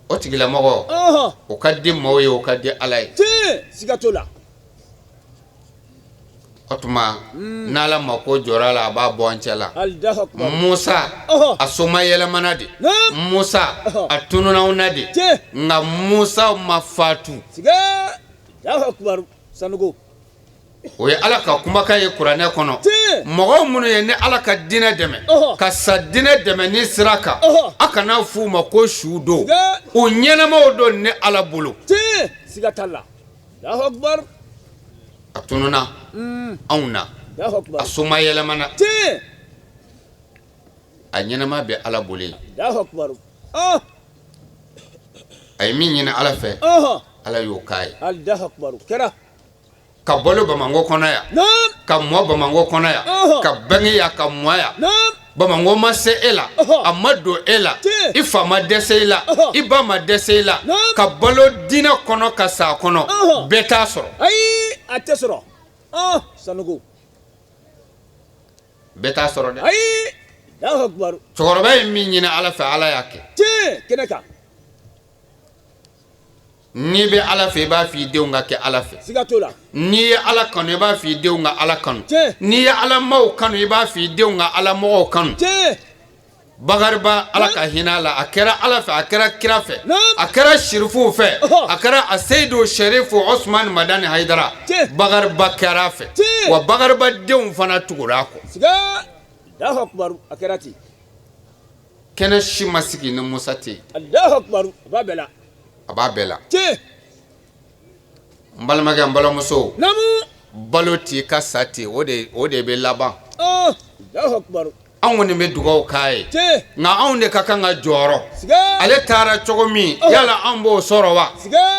[SPEAKER 4] O tigilamɔgɔ, o ka di maaw ye, o ka di ala ye.
[SPEAKER 11] Siga t'o la.
[SPEAKER 4] O tuma, n'ala mako jɔra la, a b'a bɔ an cɛ la. Musa, a soma yɛlɛmana de. Musa, a tununa anw na de. Nka Musa ma fatu. O ye ala ka kumakan ye kuranɛ kɔnɔ. Mɔgɔw minnu ye ni ala ka diinɛ dɛmɛ, ka sa diinɛ dɛmɛ ni sira kan, a kana f'u ma ko su don. U ɲɛnamaw don ni ala bolo.
[SPEAKER 11] Siga t'a la.
[SPEAKER 4] A tununa anw na, a soma yɛlɛmana, a ɲɛnama bɛ ala bolo yen. A ye min ɲini ala fɛ, ala y'o k'a ye. Ka balo Bamakɔ kɔnɔ yan, ka mɔ Bamakɔ kɔnɔ yan, ka bange yan, ka mɔ yan. Bamakɔ ma se e la, a ma don e la, i fa ma dɛsɛ i la, i ba ma dɛsɛ i la, ka balo diinɛ kɔnɔ ka sa a kɔnɔ, bɛɛ t'a sɔrɔ.
[SPEAKER 11] Ayi, a tɛ sɔrɔ. Sanogo.
[SPEAKER 4] Bɛɛ t'a sɔrɔ dɛ.
[SPEAKER 11] Ayi, Alahu akibaru.
[SPEAKER 4] Cɛkɔrɔba ye min ɲini ala fɛ, ala y'a kɛ.
[SPEAKER 11] Tiɲɛ, kɛnɛ kan.
[SPEAKER 4] N'i bɛ ala fɛ, i b'a fɔ i denw ka kɛ ala fɛ.
[SPEAKER 11] Siga t'o la.
[SPEAKER 4] N'i ye ala kanu, i b'a fɔ i denw ka ala kanu. N'i ye ala maaw kanu, i b'a fɔ i denw ka ala mɔgɔw kanu. Bakariba, ala ka hinɛ a la, a kɛra ala fɛ, a kɛra kira fɛ, a kɛra sirifuw fɛ, a kɛra a seyidu sɛrifu Osumani Madani Hayidara. Bakariba kɛra a fɛ, wa Bakariba denw fana tugura a kɔ.
[SPEAKER 11] Alahu akibaru, a kɛra ten.
[SPEAKER 4] Kɛnɛ si ma sigi ni Musa tɛ yen.
[SPEAKER 11] Alahu akibaru, a b'a bɛɛ la.
[SPEAKER 4] A b'a bɛɛ la. N balimakɛ, n balimamuso, balo t'i ka sa ten, o de bɛ laban. Anw kɔni bɛ dugawu k'a ye, nka anw de ka kan ka jɔyɔrɔ. Ale taara cogo min, yala anw b'o sɔrɔ wa?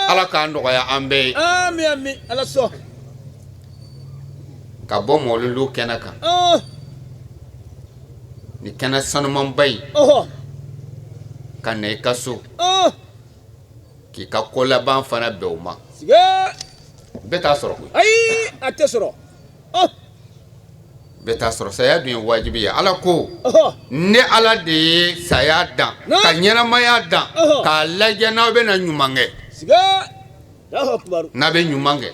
[SPEAKER 4] Ala k'an nɔgɔya an bɛɛ ye.
[SPEAKER 11] Ami ami, ala sɔn.
[SPEAKER 4] Ka bɔ mɔlulu kɛnɛ kan, ni kɛnɛ sanumanba in, ka na i ka so, k'i ka ko laban fana bɛn o ma. Bɛɛ t'a sɔrɔ koyi.
[SPEAKER 11] Ayi, a tɛ sɔrɔ.
[SPEAKER 4] Bɛɛ t'a sɔrɔ. Saya dun ye wajibi ye. Ala ko ne Ala de ye saya dan ka ɲɛnamaya dan k'a lajɛ n'aw bɛna ɲuman kɛ. N'a bɛ ɲuman kɛ.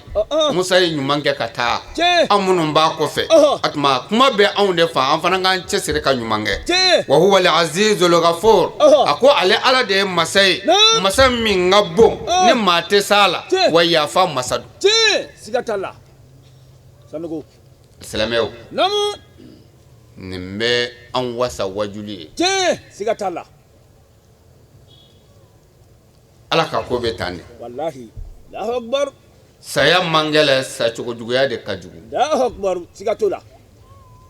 [SPEAKER 4] Musa ye ɲuman kɛ ka taa. An minnu b'a kɔfɛ, a tuma kuma bɛ anw de fan, an fana k'an cɛsiri ka ɲuman kɛ. Wa huwa al-azizul ghafur. A ko ale Ala de ye masa ye, masa min ka bon ni maa tɛ s'a la, wa yafa masa don.
[SPEAKER 11] Siga t'a la, Sanogo.
[SPEAKER 4] Silamɛw, nin bɛ an wasa wajuli ye.
[SPEAKER 11] Tiɲɛ, siga t'a la.
[SPEAKER 4] Ala ka ko bɛ tan de.
[SPEAKER 11] Walahi, Alahu akibaru.
[SPEAKER 4] Saya man gɛlɛn, sacogo juguya de ka jugu.
[SPEAKER 11] Alahu akibaru, siga t'o la.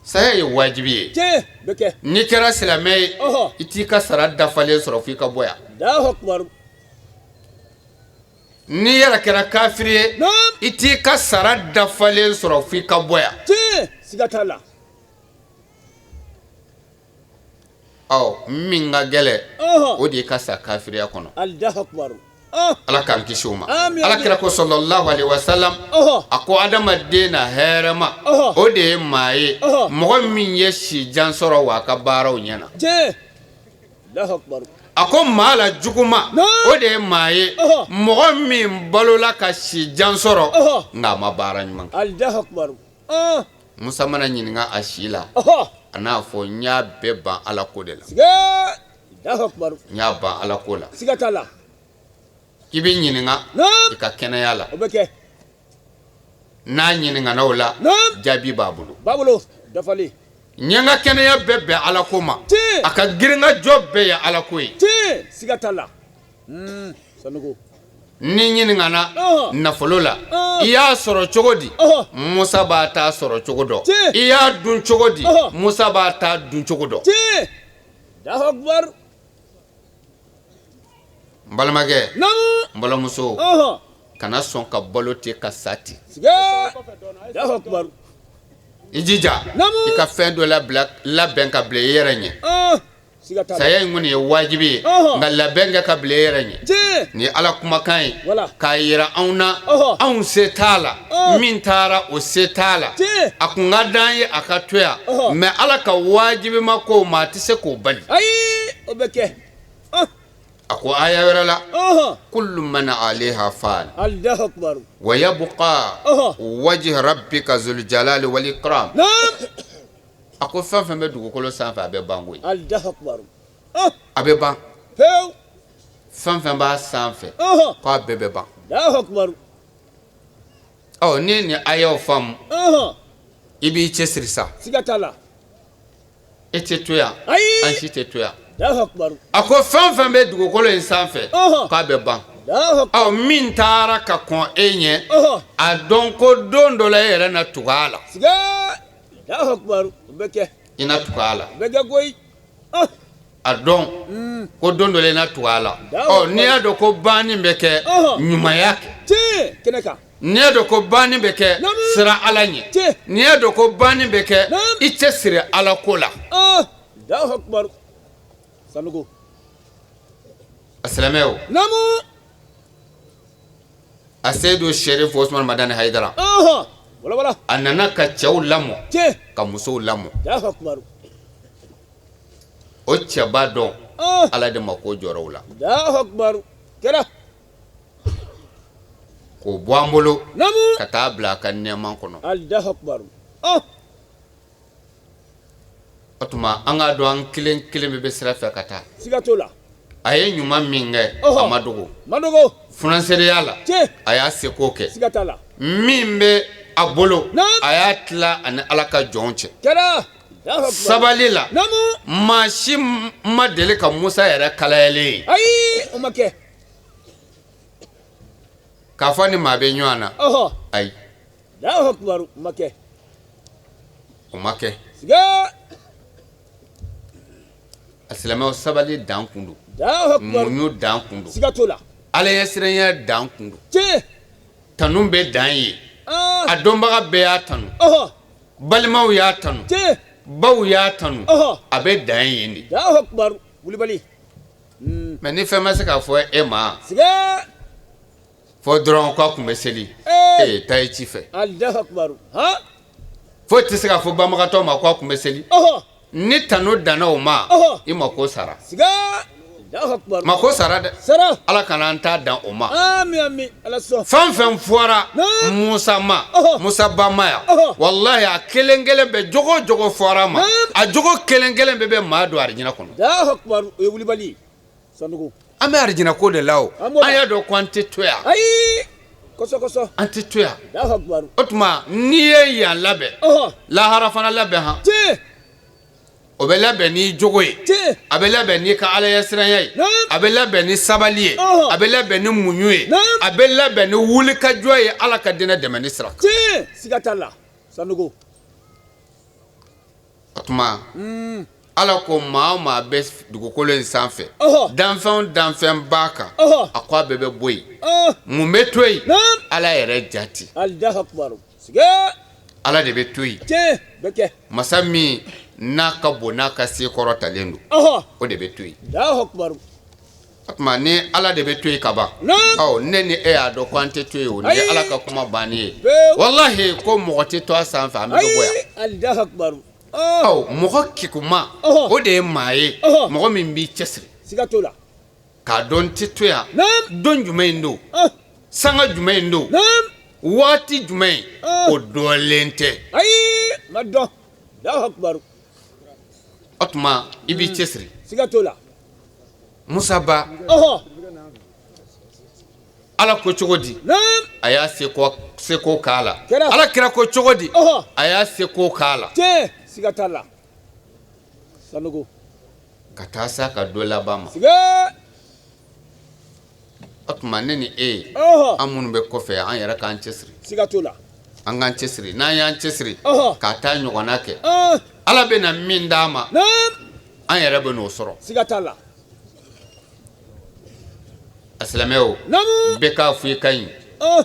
[SPEAKER 4] Saya ye wajibi ye.
[SPEAKER 11] Tiɲɛ bɛ kɛ.
[SPEAKER 4] N'i kɛra silamɛ ye, i t'i ka sara dafalen sɔrɔ f'i ka bɔ yan.
[SPEAKER 11] Alahu akibaru.
[SPEAKER 4] N'i yɛrɛ kɛra kafiri ye, i t'i ka sara dafalen sɔrɔ f'i ka bɔ yan.
[SPEAKER 11] Tiɲɛ, siga t'a la.
[SPEAKER 4] Ɔ, min ka gɛlɛn, o de ye ka sa kafiriya kɔnɔ.
[SPEAKER 11] Alahu akibaru.
[SPEAKER 4] Ala k'an kisi o ma. Ala kira ko sallallahu alaihi wasallam, a ko adamaden na hɛrɛma, o de ye maa ye, mɔgɔ min ye si jan sɔrɔ wa a ka baaraw ɲɛna.
[SPEAKER 11] Tiɲɛ, Alahu akibaru.
[SPEAKER 4] A ko maa la juguma, o de ye maa ye, mɔgɔ min balola ka si jan sɔrɔ nka a ma baara ɲuman kɛ.
[SPEAKER 11] Alahu akibaru.
[SPEAKER 4] Musa mana ɲininka a si la, a n'a fɔ n y'a bɛɛ ban Ala ko de la.
[SPEAKER 11] Alahu akibaru.
[SPEAKER 4] N y'a ban Ala ko la.
[SPEAKER 11] Siga t'a la.
[SPEAKER 4] I bɛ ɲininka i ka kɛnɛya la.
[SPEAKER 11] O bɛ kɛ.
[SPEAKER 4] N'a ɲininkana o la, jaabi b'a bolo.
[SPEAKER 11] B'a bolo dafalen.
[SPEAKER 4] N ye n ka kɛnɛya bɛɛ bɛn Ala ko ma. A ka girinkajɔ bɛɛ ye Ala ko ye.
[SPEAKER 11] Tiɲɛ, siga t'a la. Sanogo.
[SPEAKER 4] Ni ɲininkana nafolo la, i y'a sɔrɔ cogo di? Musa b'a ta sɔrɔ cogo dɔn. I y'a dun cogo di? Musa b'a ta dun cogo dɔn.
[SPEAKER 11] Tiɲɛ, Alahu akibaru.
[SPEAKER 4] N balimakɛ, n balimamuso, kana sɔn ka balo ten ka sa ten.
[SPEAKER 11] Alahu akibaru.
[SPEAKER 4] I jija i ka fɛn dɔ labɛn ka bila i yɛrɛ ɲɛ. Saya in kɔni ye wajibi ye, nka labɛn kɛ ka bila i yɛrɛ ɲɛ. Nin ye Ala kumakan ye k'a yira anw na, anw se t'a la, min taara o se t'a la. A kun ka d'an ye a ka to yan, mais Ala ka wajibi ma ko maa tɛ se k'o bali.
[SPEAKER 11] Ayi, o bɛ kɛ.
[SPEAKER 4] A ko aya wɛrɛ la, kullu man alayha fan.
[SPEAKER 11] Alahu akibaru.
[SPEAKER 4] Wa yabqa wajhu rabbika zul jalali wal ikram. A ko fɛn fɛn bɛ dugukolo sanfɛ, a bɛ ban koyi.
[SPEAKER 11] Alahu akibaru.
[SPEAKER 4] A bɛ ban.
[SPEAKER 11] Pewu.
[SPEAKER 4] Fɛn fɛn b'a sanfɛ, k'a bɛɛ bɛ ban.
[SPEAKER 11] Alahu akibaru.
[SPEAKER 4] Ɔ, n'i nin ayaw faamu, i b'i cɛsiri sa.
[SPEAKER 11] Siga t'a la.
[SPEAKER 4] E tɛ to yan.
[SPEAKER 11] Ayi.
[SPEAKER 4] An si tɛ to yan.
[SPEAKER 11] Alahu akibaru.
[SPEAKER 4] A ko fɛn fɛn bɛ dugukolo in sanfɛ, k'a bɛ ban. Ɔ, min taara ka kɔn e ɲɛ, a dɔn ko don dɔ la e yɛrɛ na tugu a la.
[SPEAKER 11] Alahu akibaru. O bɛ kɛ.
[SPEAKER 4] I na tugu a la.
[SPEAKER 11] O bɛ kɛ koyi.
[SPEAKER 4] A dɔn ko don dɔ la i na tugu a la. Ɔ, n'i y'a dɔn ko banni bɛ kɛ, ɲumanya kɛ.
[SPEAKER 11] Tiɲɛ, kɛnɛ kan.
[SPEAKER 4] N'i y'a dɔn ko banni bɛ kɛ, siran Ala ɲɛ. N'i y'a dɔn ko banni bɛ kɛ, i cɛsiri Ala ko la.
[SPEAKER 11] Alahu akibaru. Sanogo.
[SPEAKER 4] A silamɛw.
[SPEAKER 11] Naamu.
[SPEAKER 4] A Seyidu Sɛrifu Osumani Madani Hayidara.
[SPEAKER 11] Wala wala.
[SPEAKER 4] A nana ka cɛw lamɔ. Ka musow lamɔ.
[SPEAKER 11] Alahu akibaru.
[SPEAKER 4] O cɛba dɔn, Ala de ma ko jɔrɔ o la.
[SPEAKER 11] Alahu akibaru. Kɛra.
[SPEAKER 4] K'o bɔ an bolo.
[SPEAKER 11] Naamu.
[SPEAKER 4] Ka taa bila a ka nɛɛma kɔnɔ.
[SPEAKER 11] Alahu akibaru.
[SPEAKER 4] O tuma an k'a dɔn an kelen kelen bɛɛ bɛ sira fɛ ka taa.
[SPEAKER 11] Siga t'o la.
[SPEAKER 4] A ye ɲuman min kɛ, a ma dogo.
[SPEAKER 11] Ma dogo.
[SPEAKER 4] Funansereya la, a y'a seko kɛ.
[SPEAKER 11] Siga t'a la.
[SPEAKER 4] Min bɛ a bolo, a y'a tila ani Ala ka jɔn cɛ.
[SPEAKER 11] Kɛra.
[SPEAKER 4] Sabali la, maa si ma deli ka Musa yɛrɛ kalayalen ye.
[SPEAKER 11] Ayi, o ma kɛ.
[SPEAKER 4] K'a fɔ ni maa bɛ ɲɔgɔn na. Ayi.
[SPEAKER 11] Alahu akibaru, o ma kɛ.
[SPEAKER 4] O ma kɛ.
[SPEAKER 11] Siga.
[SPEAKER 4] A silamɛw, sabali dan kun don. Muɲu dan kun don.
[SPEAKER 11] Siga t'o la.
[SPEAKER 4] Ala ɲɛsiranya dan kun don.
[SPEAKER 11] Tiɲɛ.
[SPEAKER 4] Tanu bɛ dan ye. A dɔnbaga bɛɛ y'a tanu. Balimaw y'a tanu.
[SPEAKER 11] Tiɲɛ.
[SPEAKER 4] Baw y'a tanu. A bɛ dan yen de.
[SPEAKER 11] Alahu akibaru, wulibali.
[SPEAKER 4] Mais ni fɛn ma se k'a fɔ e ma.
[SPEAKER 11] Siga.
[SPEAKER 4] Fɔ dɔrɔn k'a kun bɛ seli. Ee, taa i ci fɛ.
[SPEAKER 11] Alahu akibaru.
[SPEAKER 12] Foyi tɛ se ka fɔ banbagatɔ ma ko a tun bɛ seli. Ni tanu danna o ma, i mako sara.
[SPEAKER 11] Siga. Allahu akbar.
[SPEAKER 12] Mako sara dɛ.
[SPEAKER 11] Sara.
[SPEAKER 12] Ala kana an ta dan o ma.
[SPEAKER 11] Ami ami. Ala sɔn.
[SPEAKER 12] Fɛn fɛn fɔra Musa ma, Musa ba ma yan, walahi a kelen kelen bɛɛ, jogo o jogo fɔra a ma, a jogo kelen kelen bɛɛ bɛ maa don arijinɛ kɔnɔ.
[SPEAKER 11] Allahu akbar. O ye wulibali ye. Sanogo.
[SPEAKER 12] An bɛ arijinɛ ko de la o.
[SPEAKER 11] An b'o la.
[SPEAKER 12] An y'a dɔn ko an tɛ to yan.
[SPEAKER 11] Ayi. Kosɔ kosɔ.
[SPEAKER 12] An tɛ to yan.
[SPEAKER 11] Allahu akbar.
[SPEAKER 12] O tuma n'i ye yan labɛn, lahara fana labɛn han.
[SPEAKER 11] Tiɲɛ.
[SPEAKER 12] O bɛ labɛn n'i jogo ye.
[SPEAKER 11] Tiɲɛ.
[SPEAKER 12] A bɛ labɛn n'i ka alaɲɛsiranya ye. A bɛ labɛn ni sabali ye. A bɛ labɛn ni muɲu ye. A bɛ labɛn ni wulikajɔ ye Ala ka diinɛ dɛmɛni sira kan.
[SPEAKER 11] Tiɲɛ. Siga t'a la. Sanogo.
[SPEAKER 12] O tuma Ala ko maa o maa bɛ dugukolo in sanfɛ, danfɛn o danfɛn b'a kan, a ko a bɛɛ bɛ bɔ yen. Mun bɛ to yen? Ala yɛrɛ jati.
[SPEAKER 11] Allahu akbar. Siga.
[SPEAKER 12] Ala de bɛ to yen.
[SPEAKER 11] Tiɲɛ. Bɛ kɛ.
[SPEAKER 12] Masa min n'a ka bon n'a ka se kɔrɔtalen don, o de bɛ to yen.
[SPEAKER 11] Allahu akbar.
[SPEAKER 12] O tuma ni Ala de bɛ to yen ka ban, ɔ ne ni e y'a dɔn ko an tɛ to yen o, nin ye Ala ka kuma bannen ye. Walahi ko mɔgɔ tɛ to a sanfɛ, an bɛ bɔ yan.
[SPEAKER 11] Allahu akbar.
[SPEAKER 12] Ɔ mɔgɔ kekuma, o de ye maa ye, mɔgɔ min b'i cɛsiri.
[SPEAKER 11] Siga t'o la.
[SPEAKER 12] K'a dɔn n tɛ to yan. Don jumɛn in don? Sanga jumɛn in don? Waati jumɛn? O dɔnlen tɛ.
[SPEAKER 11] Ayi, ma dɔn. Allahu akbar.
[SPEAKER 12] O tuma i b'i cɛsiri.
[SPEAKER 11] Siga t'o la.
[SPEAKER 12] Musa ba. Ala ko cogo di? A y'a seko k'a la. Ala kira ko cogo di? A y'a seko k'a la.
[SPEAKER 11] Tiɲɛ, siga t'a la. Sanogo.
[SPEAKER 12] Ka taa s'a ka don laban ma.
[SPEAKER 11] Siga.
[SPEAKER 12] O tuma ne ni e ye, an minnu bɛ kɔfɛ, an yɛrɛ k'an cɛsiri.
[SPEAKER 11] Siga t'o la.
[SPEAKER 12] An k'an cɛsiri, n'an y'an cɛsiri k'a taa ɲɔgɔnna kɛ, Ala bɛna min d'an ma, an yɛrɛ bɛ n'o sɔrɔ.
[SPEAKER 11] Siga t'a la.
[SPEAKER 12] A silamɛw, bɛɛ k'a fɔ i ka ɲi,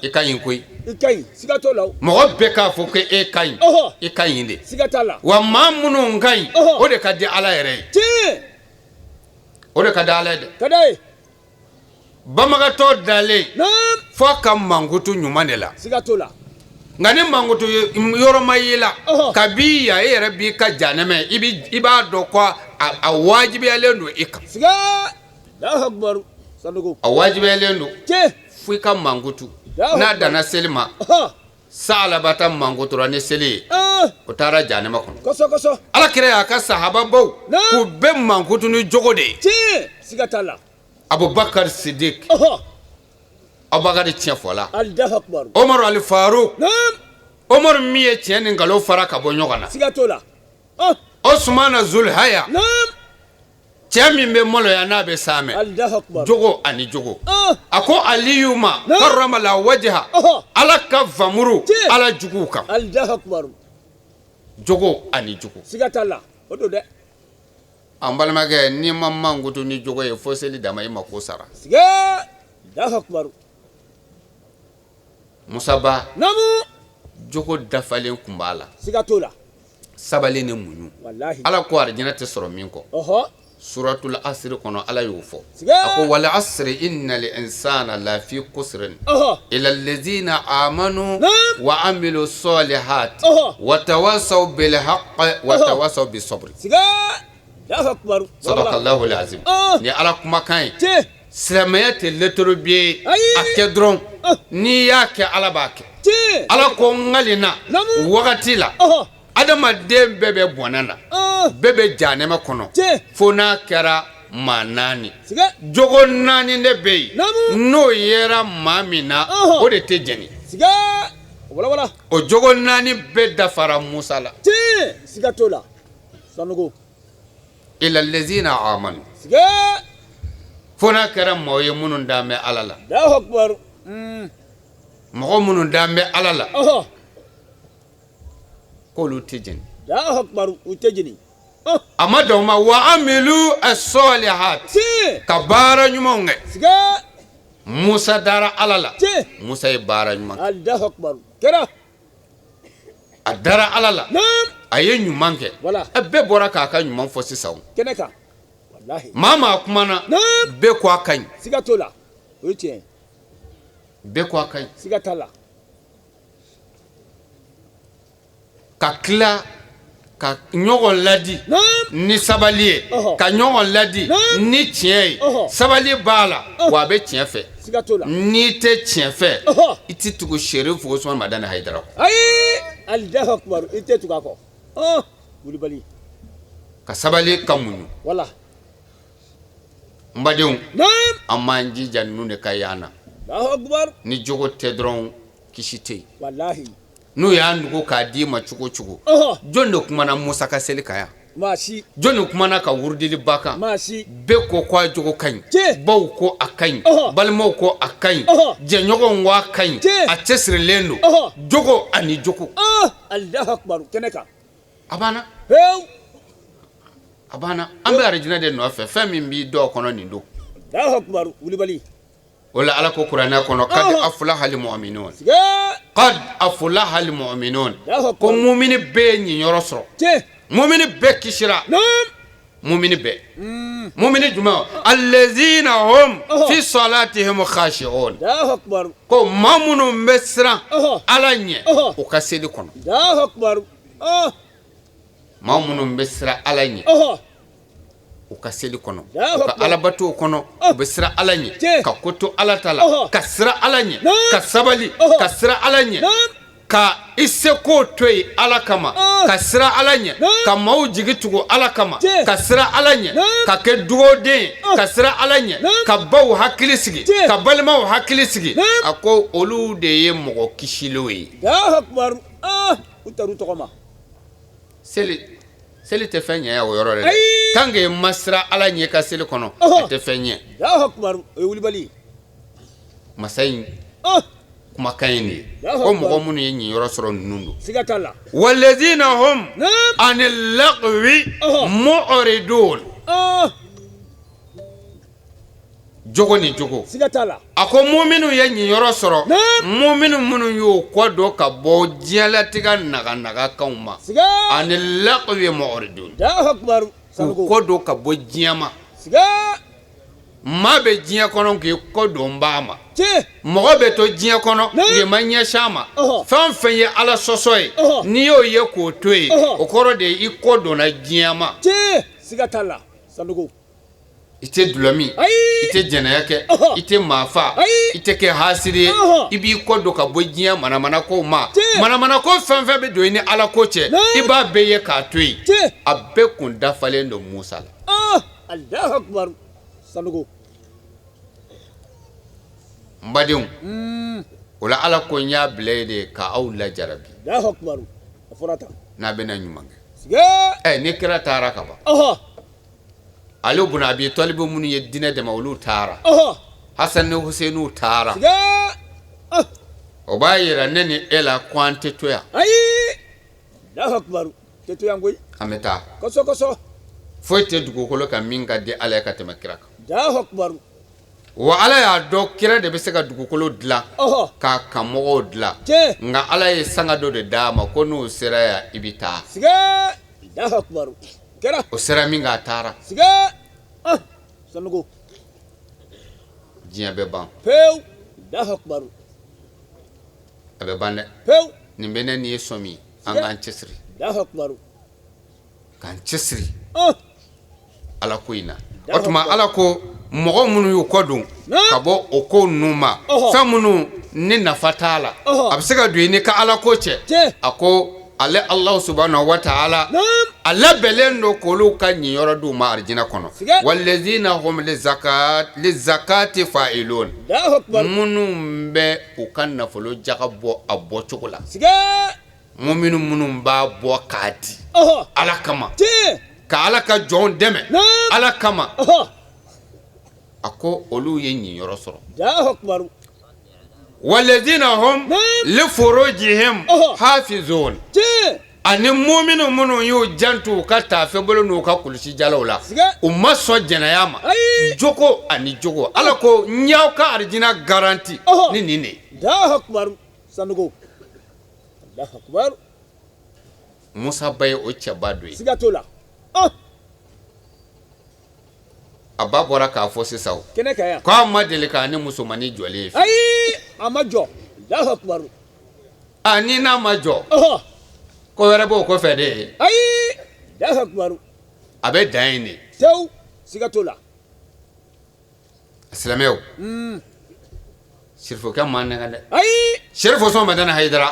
[SPEAKER 12] i ka ɲi koyi.
[SPEAKER 11] I ka ɲi, siga t'o la.
[SPEAKER 12] Mɔgɔ bɛɛ k'a fɔ ko e ka ɲi, i ka ɲi de.
[SPEAKER 11] Siga t'a la.
[SPEAKER 12] Wa maa minnu ka ɲi, o de ka di Ala yɛrɛ ye.
[SPEAKER 11] Tiɲɛ.
[SPEAKER 12] O de ka di Ala ye dɛ.
[SPEAKER 11] Ka d'a ye.
[SPEAKER 12] Banbagatɔ dalen, f'a ka mankutu ɲuman de la.
[SPEAKER 11] Siga t'o la.
[SPEAKER 12] Nka ni mankutu yɔrɔ ma y'i la, kabi yan e yɛrɛ b'i ka janɛmɛ, i b'a dɔn ko a wajibiyalen don i kan.
[SPEAKER 11] Siga. Allahu akbar. Sanogo.
[SPEAKER 12] A wajibiyalen don.
[SPEAKER 11] Tiɲɛ.
[SPEAKER 12] Fo i ka mankutu. N'a danna seli ma, Saalabata mankutura ni seli ye, o taara janɛmɛ kɔnɔ.
[SPEAKER 11] Kosɔ kosɔ.
[SPEAKER 12] Ala kira y'a ka sahababaw k'u bɛɛ mankutu ni jogo de ye.
[SPEAKER 11] Tiɲɛ. Siga t'a la.
[SPEAKER 12] Abubakar Sidik. Abubakar tiɲɛ fɔla.
[SPEAKER 11] Allahu akbar.
[SPEAKER 12] Umaru Alifaruk. Umaru min ye tiɲɛ ni nkalon fara ka bɔ ɲɔgɔn na.
[SPEAKER 11] Siga t'o la.
[SPEAKER 12] Osumana Zulhaya. Cɛ min bɛ maloya n'a bɛ saamɛ.
[SPEAKER 11] Allahu akbar.
[SPEAKER 12] Jogo ani jogo. A ko Aliyu ma. Karamala wajiha. Ala ka famuru Ala juguw kan.
[SPEAKER 11] Allahu akbar.
[SPEAKER 12] Jogo ani jogo.
[SPEAKER 11] Siga t'a la. O don dɛ.
[SPEAKER 12] An balimakɛ, n'i ma mankutu ni jogo ye, fo seli dama, i mako sara.
[SPEAKER 11] Siga. Allahu akbar.
[SPEAKER 12] Musa ba.
[SPEAKER 11] Naamu.
[SPEAKER 12] Jogo dafalen kun b'a la.
[SPEAKER 11] Siga t'o la.
[SPEAKER 12] Sabali ni muɲu.
[SPEAKER 11] Walahi.
[SPEAKER 12] Ala ko arijinɛ tɛ sɔrɔ min kɔ. Suratul asiri kɔnɔ Ala y'o fɔ.
[SPEAKER 11] Siga.
[SPEAKER 12] A ko wal asiri innal insana lafi kusrin. Ila allazina amanu wa amilu solihat wa tawasaw bil haqqi wa tawasaw bis sabri.
[SPEAKER 11] Siga. Allahu akbar.
[SPEAKER 12] Sadakallahu alazim. Ni Ala kumakan ye.
[SPEAKER 11] Tiɲɛ.
[SPEAKER 12] Silamɛya tɛ lettre bi ye. A kɛ dɔrɔn. N'i y'a kɛ Ala b'a kɛ.
[SPEAKER 11] Tiɲɛ.
[SPEAKER 12] Ala ko n kalenna wagati la. Adamaden bɛɛ bɛ bɔnɛ na, bɛɛ bɛ janɛmɛ kɔnɔ, fo n'a kɛra maa naani, jogo naani de bɛ yen, n'o yera maa min na, o de tɛ jɛni. O jogo naani bɛɛ dafara Musa la.
[SPEAKER 11] Siga t'o la. Sanogo.
[SPEAKER 12] Ila lezina amanu. Fo n'a kɛra maaw ye minnu dalen bɛ Ala la.
[SPEAKER 11] Allahu akbar.
[SPEAKER 12] Mɔgɔ minnu dalen bɛ Ala la. K'olu tɛ jɛni.
[SPEAKER 11] Allahu akbar, u tɛ jɛni.
[SPEAKER 12] A ma dan o ma, wa amilu asɔlihat. Ka baara ɲumanw kɛ. Musa dara Ala la. Musa ye baara ɲuman kɛ.
[SPEAKER 11] Allahu akbar. Kɛra.
[SPEAKER 12] A dara Ala la. A ye ɲuman kɛ. A bɛɛ bɔra k'a ka ɲuman fɔ sisan.
[SPEAKER 11] Kɛnɛ kan. Walahi.
[SPEAKER 12] Maa kumana. Bɛɛ ko a ka ɲi.
[SPEAKER 11] Siga t'o la. O ye tiɲɛ ye.
[SPEAKER 12] Bɛɛ ko a ka ɲi.
[SPEAKER 11] Siga t'a la.
[SPEAKER 12] Ka tila ka ɲɔgɔn ladi ni sabali ye, ka ɲɔgɔn ladi ni tiɲɛ ye. Sabali b'a la, wa a bɛ tiɲɛ fɛ. N'i tɛ tiɲɛ fɛ, i tɛ tugu Serifu Usumani Madani Hayidara kɔ.
[SPEAKER 11] Ayi, Alahu akibaru, i tɛ tugu a kɔ. Wulibali.
[SPEAKER 12] Ka sabali, ka muɲu.
[SPEAKER 11] Wala.
[SPEAKER 12] N badenw, an b'an jija ninnu de ka y'an na. Ni jogo tɛ dɔrɔn, kisi tɛ yen.
[SPEAKER 11] Walahi.
[SPEAKER 12] N'u y'a nugu k'a d'i ma cogo cogo, jɔn de kumana Musa ka seli kan yan? Jɔn de kumana ka wurudiliba kan? Bɛɛ ko ko a jogo ka ɲi, baw ko a ka ɲi, balimaw ko a ka ɲi, jɛɲɔgɔnw ko a ka ɲi, a cɛsirilen don. Jogo ani jogo.
[SPEAKER 11] Alahu akibaru, kɛnɛ kan.
[SPEAKER 12] A banna, a banna. An bɛ arijinɛ de nɔfɛ. Fɛn min b'i dɔw kɔnɔ nin don.
[SPEAKER 11] Alahu akibaru, wulibali.
[SPEAKER 12] O la, Ala ko kuranɛ kɔnɔ: kad aflahal mu'minun, kad aflahal mu'minun, ko mumini bɛɛ ye ɲiyɔrɔ sɔrɔ, mumini bɛɛ kisira. Mumini bɛɛ, mumini jumɛn? Allazina hum fi salatihim khashi'un, ko maa minnu bɛ siran Ala ɲɛ u ka seli kɔnɔ. Maa minnu bɛ siran Ala ɲɛ u ka seli kɔnɔ, u ka alabatow kɔnɔ, u bɛ siran Ala ɲɛ ka ko to Ala ta la, ka siran Ala ɲɛ ka sabali, ka siran Ala ɲɛ ka i seko to yen Ala kama, ka siran Ala ɲɛ ka maaw jigi tugu Ala kama, ka siran Ala ɲɛ ka kɛ dugawuden ye, ka siran Ala ɲɛ ka baw hakili sigi, ka balimaw hakili sigi. A ko olu de ye mɔgɔ kisilenw ye.
[SPEAKER 11] U taar'u tɔgɔ ma.
[SPEAKER 12] Seli, seli tɛ fɛn ɲɛ o yɔrɔ dɛ. Tant que ma siran Ala ɲɛ ka seli kɔnɔ, a tɛ fɛn ɲɛ.
[SPEAKER 11] O ye wulibali.
[SPEAKER 12] Masa in kumakan ye nin ye, ko mɔgɔ minnu ye ɲiyɔrɔ sɔrɔ, ninnu don.
[SPEAKER 11] Siga t'a la.
[SPEAKER 12] Walazina hum ani lagwi mu'ridun. Jogo ni jogo.
[SPEAKER 11] Siga t'a la.
[SPEAKER 12] A ko minnu ye ɲiyɔrɔ sɔrɔ, minnu minnu y'o kɔ don ka bɔ diɲɛlatigɛ naganagakanw ma, ani lagwi mu'ridun, k'u kɔ don ka bɔ diɲɛ ma. Maa bɛ diɲɛ kɔnɔ k'i kɔ don ba ma, mɔgɔ bɛ to diɲɛ kɔnɔ k'i ma ɲɛsin a ma. Fɛn o fɛn ye Ala sɔsɔ ye, n'i y'o ye k'o to yen, o kɔrɔ de ye i kɔ donna diɲɛ ma.
[SPEAKER 11] Siga t'a la, Sanogo.
[SPEAKER 12] I tɛ dulɔ min, i tɛ jɛnɛya kɛ, i tɛ maa fa, i tɛ kɛ hasiri ye, i b'i kɔ don ka bɔ diɲɛ manamana kow ma. Manamana ko fɛn fɛn bɛ don i ni Ala ko cɛ, i b'a bɛɛ ye k'a to yen. A bɛɛ kun dafalen don Musa la.
[SPEAKER 11] Alahu akibaru, Sanogo.
[SPEAKER 12] N badenw, o la, Ala ko n y'a bila yen de ka aw lajarabi.
[SPEAKER 11] Alahu akibaru, a fɔra tan.
[SPEAKER 12] N'a bɛna ɲuman kɛ, ɛ ni kira taara ka ban, Ale buna Abi Talibu minnu ye diinɛ dɛmɛ, olu taara, Hasan ni Husseinu taara, o b'a yira ne ni e la ko an tɛ to yan.
[SPEAKER 11] Ayi, Alahu akibaru, tɛ to yan koyi.
[SPEAKER 12] An bɛ taa.
[SPEAKER 11] Kosɛbɛ kosɛbɛ.
[SPEAKER 12] Foyi tɛ dugukolo kan min ka di Ala ye ka tɛmɛ kira kan.
[SPEAKER 11] Alahu akibaru.
[SPEAKER 12] Wa Ala y'a dɔn kira de bɛ se ka dugukolo dilan k'a kanmɔgɔw dilan, nka Ala ye sanga dɔ de d'a ma ko n'o sera yan, i bɛ taa.
[SPEAKER 11] Alahu akibaru, kɛra.
[SPEAKER 12] O sera min kɛ, a taara.
[SPEAKER 11] Sanogo.
[SPEAKER 12] Diɲɛ bɛ ban.
[SPEAKER 11] Pewu, Alahu akibaru.
[SPEAKER 12] A bɛ ban dɛ.
[SPEAKER 11] Pewu.
[SPEAKER 12] Nin bɛ ne nin ye sɔmi, an k'an cɛsiri.
[SPEAKER 11] Alahu akibaru.
[SPEAKER 12] K'an cɛsiri Ala ko in na. O tuma, Ala ko mɔgɔ minnu y'u kɔ don ka bɔ o ko ninnu ma, fɛn minnu ni nafa t'a la, a bɛ se ka don i ni ka Ala ko cɛ, a ko ale Alahu subahana wa taala, a labɛnlen don k'olu ka ɲiyɔrɔ d'u ma arijinɛ kɔnɔ. Walazina hum lizakati fa'ilun, minnu bɛ u ka nafolo jaga bɔ a bɔcogo la, minnu b'a bɔ k'a di Ala kama, ka Ala ka jɔnw dɛmɛ Ala kama, a ko olu ye ɲiyɔrɔ sɔrɔ. Walazina hum li furujihim hafizun, ani muminu minnu y'u janto u ka taafe bolo n'u ka kulusi jalaw la, u ma sɔn jɛnɛya ma. Jogo ani jogo, Ala ko n y'aw ka arijina garanti ni nin de ye.
[SPEAKER 11] Sanogo, Alahu akibaru.
[SPEAKER 12] Musa ba ye o cɛba dɔ ye.
[SPEAKER 11] Siga t'o la.
[SPEAKER 12] A ba bɔra k'a fɔ sisan
[SPEAKER 11] kɛnɛ kan yan
[SPEAKER 12] k'a ma deli k'a ni musomannin jɔlen ye.
[SPEAKER 11] Ayi, a ma jɔ, Alahu akibaru.
[SPEAKER 12] A ni n'a ma jɔ, Ko wɛrɛ b'o kɔfɛ de ye.
[SPEAKER 11] Ayi, Alahu akibaru.
[SPEAKER 12] A bɛ dan yen de.
[SPEAKER 11] Tewu, siga t'o la.
[SPEAKER 12] Silamɛw. Sirifokɛ m'an nɛgɛ dɛ.
[SPEAKER 11] Ayi.
[SPEAKER 12] Serifo Usumani Madani Hayidara.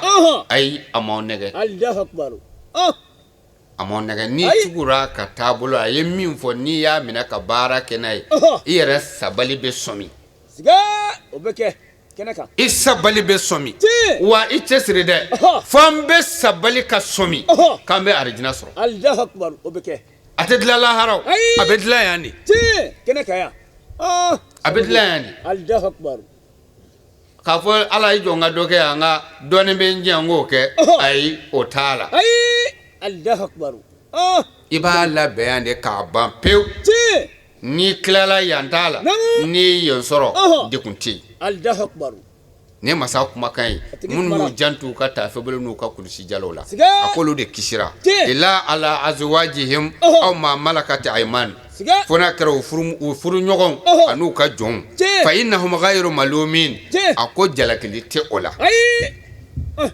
[SPEAKER 12] Ayi, a m'aw nɛgɛ.
[SPEAKER 11] Alahu akibaru.
[SPEAKER 12] A m'aw nɛgɛ n'i tugura ka taabolo a ye min fɔ n'i y'a minɛ ka baara kɛ n'a ye i yɛrɛ sabali bɛ sɔmi.
[SPEAKER 11] Siga o bɛ kɛ kɛnɛ kan.
[SPEAKER 12] I sabali bɛ sɔmi. Wa i cɛsiri dɛ. Fo an bɛ sabali ka sɔmi k'an bɛ arijina sɔrɔ.
[SPEAKER 11] Alahu akibaru o bɛ kɛ.
[SPEAKER 12] A tɛ dilan lahara o. A bɛ dilan yan de.
[SPEAKER 11] Kɛnɛ kan yan.
[SPEAKER 12] A bɛ dilan yan de.
[SPEAKER 11] Alahu akibaru.
[SPEAKER 12] K'a fɔ ala ye jɔ n ka dɔ kɛ yan nka dɔɔnin bɛ n jɛ n k'o kɛ ayi o t'a la.
[SPEAKER 11] Ayi Alahu akibaru.
[SPEAKER 12] I b'a labɛn yan de k'a ban pewu. N'i tilala yan t'a la n'i ye yen sɔrɔ degun tɛ yen.
[SPEAKER 11] Alahu akibaru.
[SPEAKER 12] Nin ye masa kumakan ye minnu y'u janto u ka taafe bolo n'u ka kulusi jalaw la a k'olu de kisira ila ala azuwajihim aw ma malakati ayman fo n'a kɛra u furu ɲɔgɔn an'u ka jɔnw fa innahum ghayru malumin a ko jalakili tɛ o la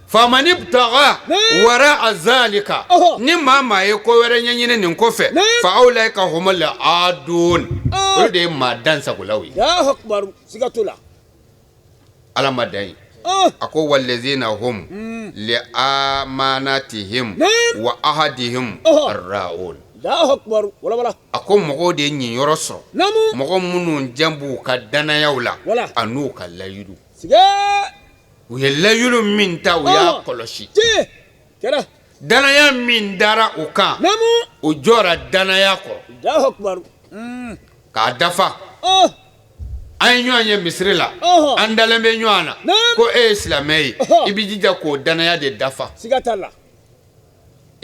[SPEAKER 12] famani btaga wara zalika ni maa maa ye ko wɛrɛ ɲɛɲini nin kɔfɛ fa ulaika humul adun olu de ye maa dansagolaw ye.
[SPEAKER 11] Siga t'o la.
[SPEAKER 12] Ala ma dan yen a ko walazina hum li amanatihim wa ahadihim raun a ko mɔgɔw de ye ɲiyɔrɔ sɔrɔ mɔgɔ minnu jan b'u ka dannayaw la an'u ka layidu u ye layidu min ta u y'a kɔlɔsi dannaya min dara u kan u jɔra dannaya kɔrɔ k'a dafa an ye ɲɔgɔn ye misiri la an dalen bɛ ɲɔgɔn na ko e ye silamɛ ye i b'i jija k'o dannaya de dafa
[SPEAKER 11] siga t'a la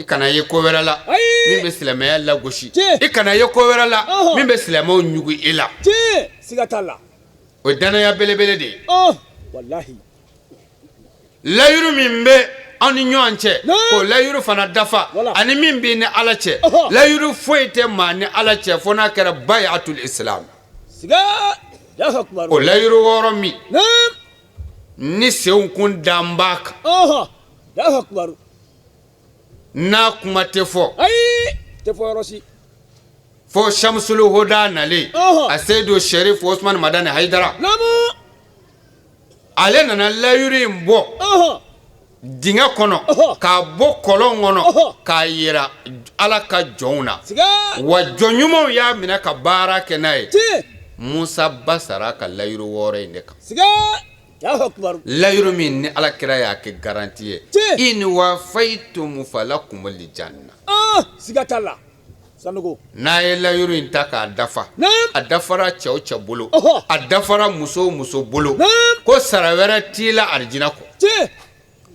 [SPEAKER 12] i kana ye ko wɛrɛ la min bɛ silamɛya lagosi i kana ye ko wɛrɛ la min bɛ silamɛw ɲugu i la
[SPEAKER 11] siga t'a la
[SPEAKER 12] o ye dannaya belebele de ye
[SPEAKER 11] walahi
[SPEAKER 12] layiru min bɛ an ni ɲɔgɔn cɛ k'o layiru fana dafa ani min b'i ni ala cɛ layiru foyi tɛ maa ni ala cɛ fo n'a kɛra bayatul islam o layiru wɔɔrɔ min ni senw kun dan b'a kan n'a kuma tɛ fɔ
[SPEAKER 11] tɛ fɔ yɔrɔ si
[SPEAKER 12] fo Shamsul Huda nalen a Seyidu Sherif Osman Madani Hayidara ale nana layiru in bɔ dingɛ kɔnɔ k'a bɔ kɔlɔn kɔnɔ k'a yira ala ka jɔnw na wa jɔn ɲumanw y'a minɛ ka baara kɛ n'a ye Musa ba sara ka layiru wɔɔrɔ in de kan layiru min ni ala kira y'a kɛ garanti ye in wafaytum falakumul janna
[SPEAKER 11] siga t'a la Sanogo
[SPEAKER 12] n'a ye layiru in ta k'a dafa a dafara cɛ o cɛ bolo a dafara muso o muso bolo ko sara wɛrɛ t'i la arijina kɔ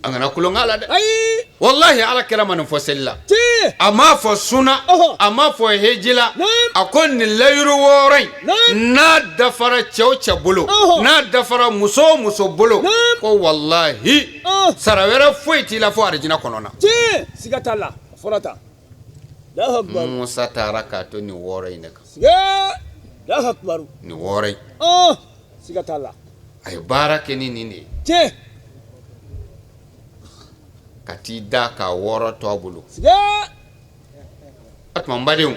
[SPEAKER 12] an kana tulon k'a la dɛ walahi ala kira ma nin fɔ seli la a m'a fɔ sun na a m'a fɔ heji la a ko nin layiru wɔɔrɔ in n'a dafara cɛ o cɛ bolo n'a dafara muso o muso bolo ko walahi sara wɛrɛ foyi t'i la fo arijina kɔnɔ na
[SPEAKER 11] siga t'a la a fɔra tan
[SPEAKER 12] Musa taara k'a to nin wɔɔrɔ in de kan nin wɔɔrɔ in
[SPEAKER 11] siga t'a la
[SPEAKER 12] a ye baara kɛ ni nin de ye ka t'i da k'a wɔɔrɔ to a bolo o tuma n badenw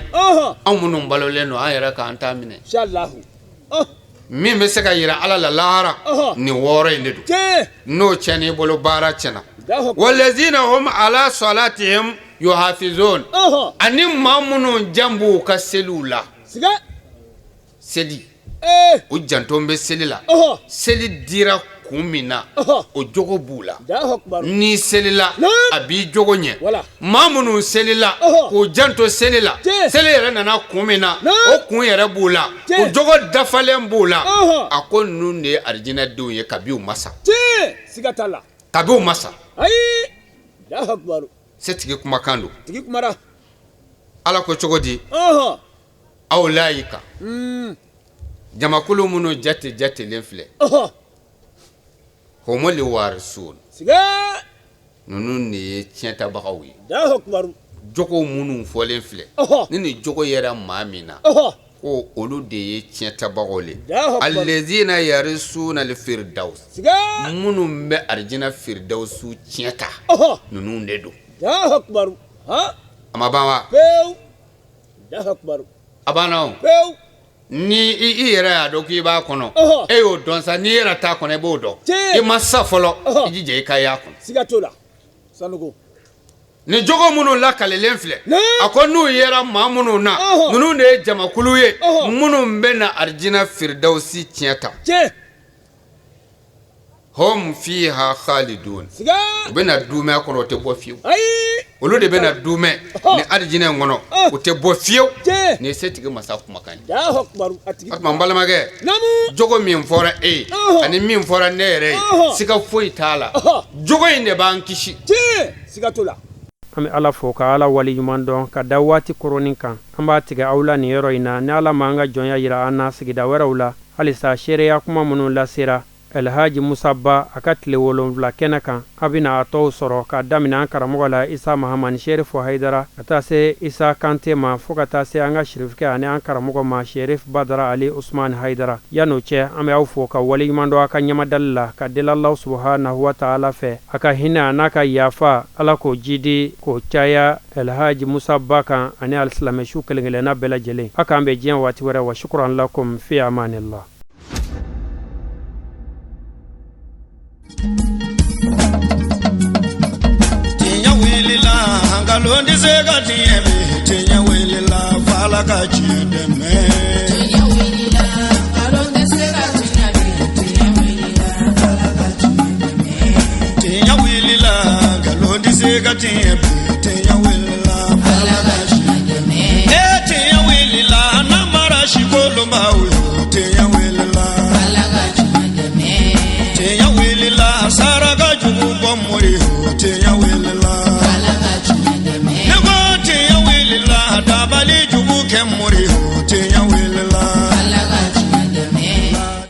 [SPEAKER 12] anw minnu balolen don an yɛrɛ k'an ta minɛ min bɛ se ka yira ala la lahara nin wɔɔrɔ in de don n'o tiɲɛn'i bolo baara tiɲɛna walazina hum ala salatihim yuhafizun ani maa minnu jan b'u ka seliw la seli u janto bɛ seli la seli dira kun min na o jogo b'u la n'i selila a b'i jogo ɲɛ maa minnu selila k'u janto seli la seli yɛrɛ nana kun min na o kun yɛrɛ b'u la o jogo dafalen b'u la a ko ninnu de ye arijinɛdenw ye kabi u ma sa
[SPEAKER 11] siga t'a la
[SPEAKER 12] kabi u ma sa setigi kumakan don ala ko cogo di ulaika jamakulu minnu jate jatelen filɛ humul warisun ninnu de ye tiɲɛtabagaw ye jogo minnu fɔlen filɛ ni nin jogo yera maa min na ko olu de ye tiɲɛtabagaw le alezina yarisuna al firdaus minnu bɛ arijina firdausu tiɲɛ ta ninnu de don. A ma ban wa? A banna o. Ni i yɛrɛ y'a dɔn k'i b'a kɔnɔ, e y'o dɔn sa. N'i yɛrɛ t'a kɔnɔ, i b'o dɔn. I ma sa fɔlɔ, i jija i ka y'a kɔnɔ.
[SPEAKER 11] Siga t'o la, Sanogo.
[SPEAKER 12] Nin jogo minnu lakalilen filɛ, a ko n'u yera maa minnu na, ninnu de ye jamakulu ye minnu bɛ na arijina firidawusi tiɲɛ ta. Hum fiha khalidun, u bɛna duumɛ a kɔnɔ, u tɛ bɔ fiyewu. Olu de bɛna duumɛ ni arijinɛ in kɔnɔ, u tɛ bɔ fiyewu. Nin ye setigi masa kumakan ye. O tuma n balimakɛ, jogo min fɔra e ye ani min fɔra ne yɛrɛ ye, siga foyi t'a la, jogo in de b'an kisi.
[SPEAKER 11] Siga t'o la.
[SPEAKER 3] An bɛ Ala fo ka Ala waleɲuman dɔn ka da waati koronin kan. An b'a tigɛ aw la nin yɔrɔ in na. Ni Ala ma an ka jɔnya jira an na sigida wɛrɛw la, halisa seereya kuma minnu lasera Elhaji Musa Ba a ka tile 7 kɛnɛ kan, a bɛna a tɔw sɔrɔ k'a daminɛ an karamɔgɔ la Isa Mahamani Serifu Hayidara, ka taa se Isa Kante ma, fo ka taa se an ka sirifukɛ ani an karamɔgɔ ma Serif Badara Ali Usumani Hayidara. Yan'o cɛ, an bɛ aw fo ka waleɲuman dɔn aw ka ɲɛmadali la, ka deli Alahu subahanahu wa taala fɛ a ka hinɛ a n'a ka yafa, Ala k'o jidi k'o caya Elhaji Musa Ba kan ani alisilamɛsu kelen-kelenna bɛɛ lajɛlen. A k'an bɛn diɲɛ waati wɛrɛ. Wa shukran lakum fi amanillah.
[SPEAKER 1] Tiɲɛ wulila, nkalon tɛ se ka tiɲɛ bi. Tiɲɛ wulila, f'Ala ka tiɲɛ dɛmɛ.
[SPEAKER 2] Tiɲɛ wulila, nkalon tɛ se ka tiɲɛ bi. Tiɲɛ wulila, f'Ala ka tiɲɛ dɛmɛ.
[SPEAKER 1] Tiɲɛ wulila, nkalon tɛ se ka tiɲɛ bi. Tiɲɛ wulila, f'Ala ka tiɲɛ dɛmɛ. Ee tiɲɛ wulila, namara si kolonbaw ye.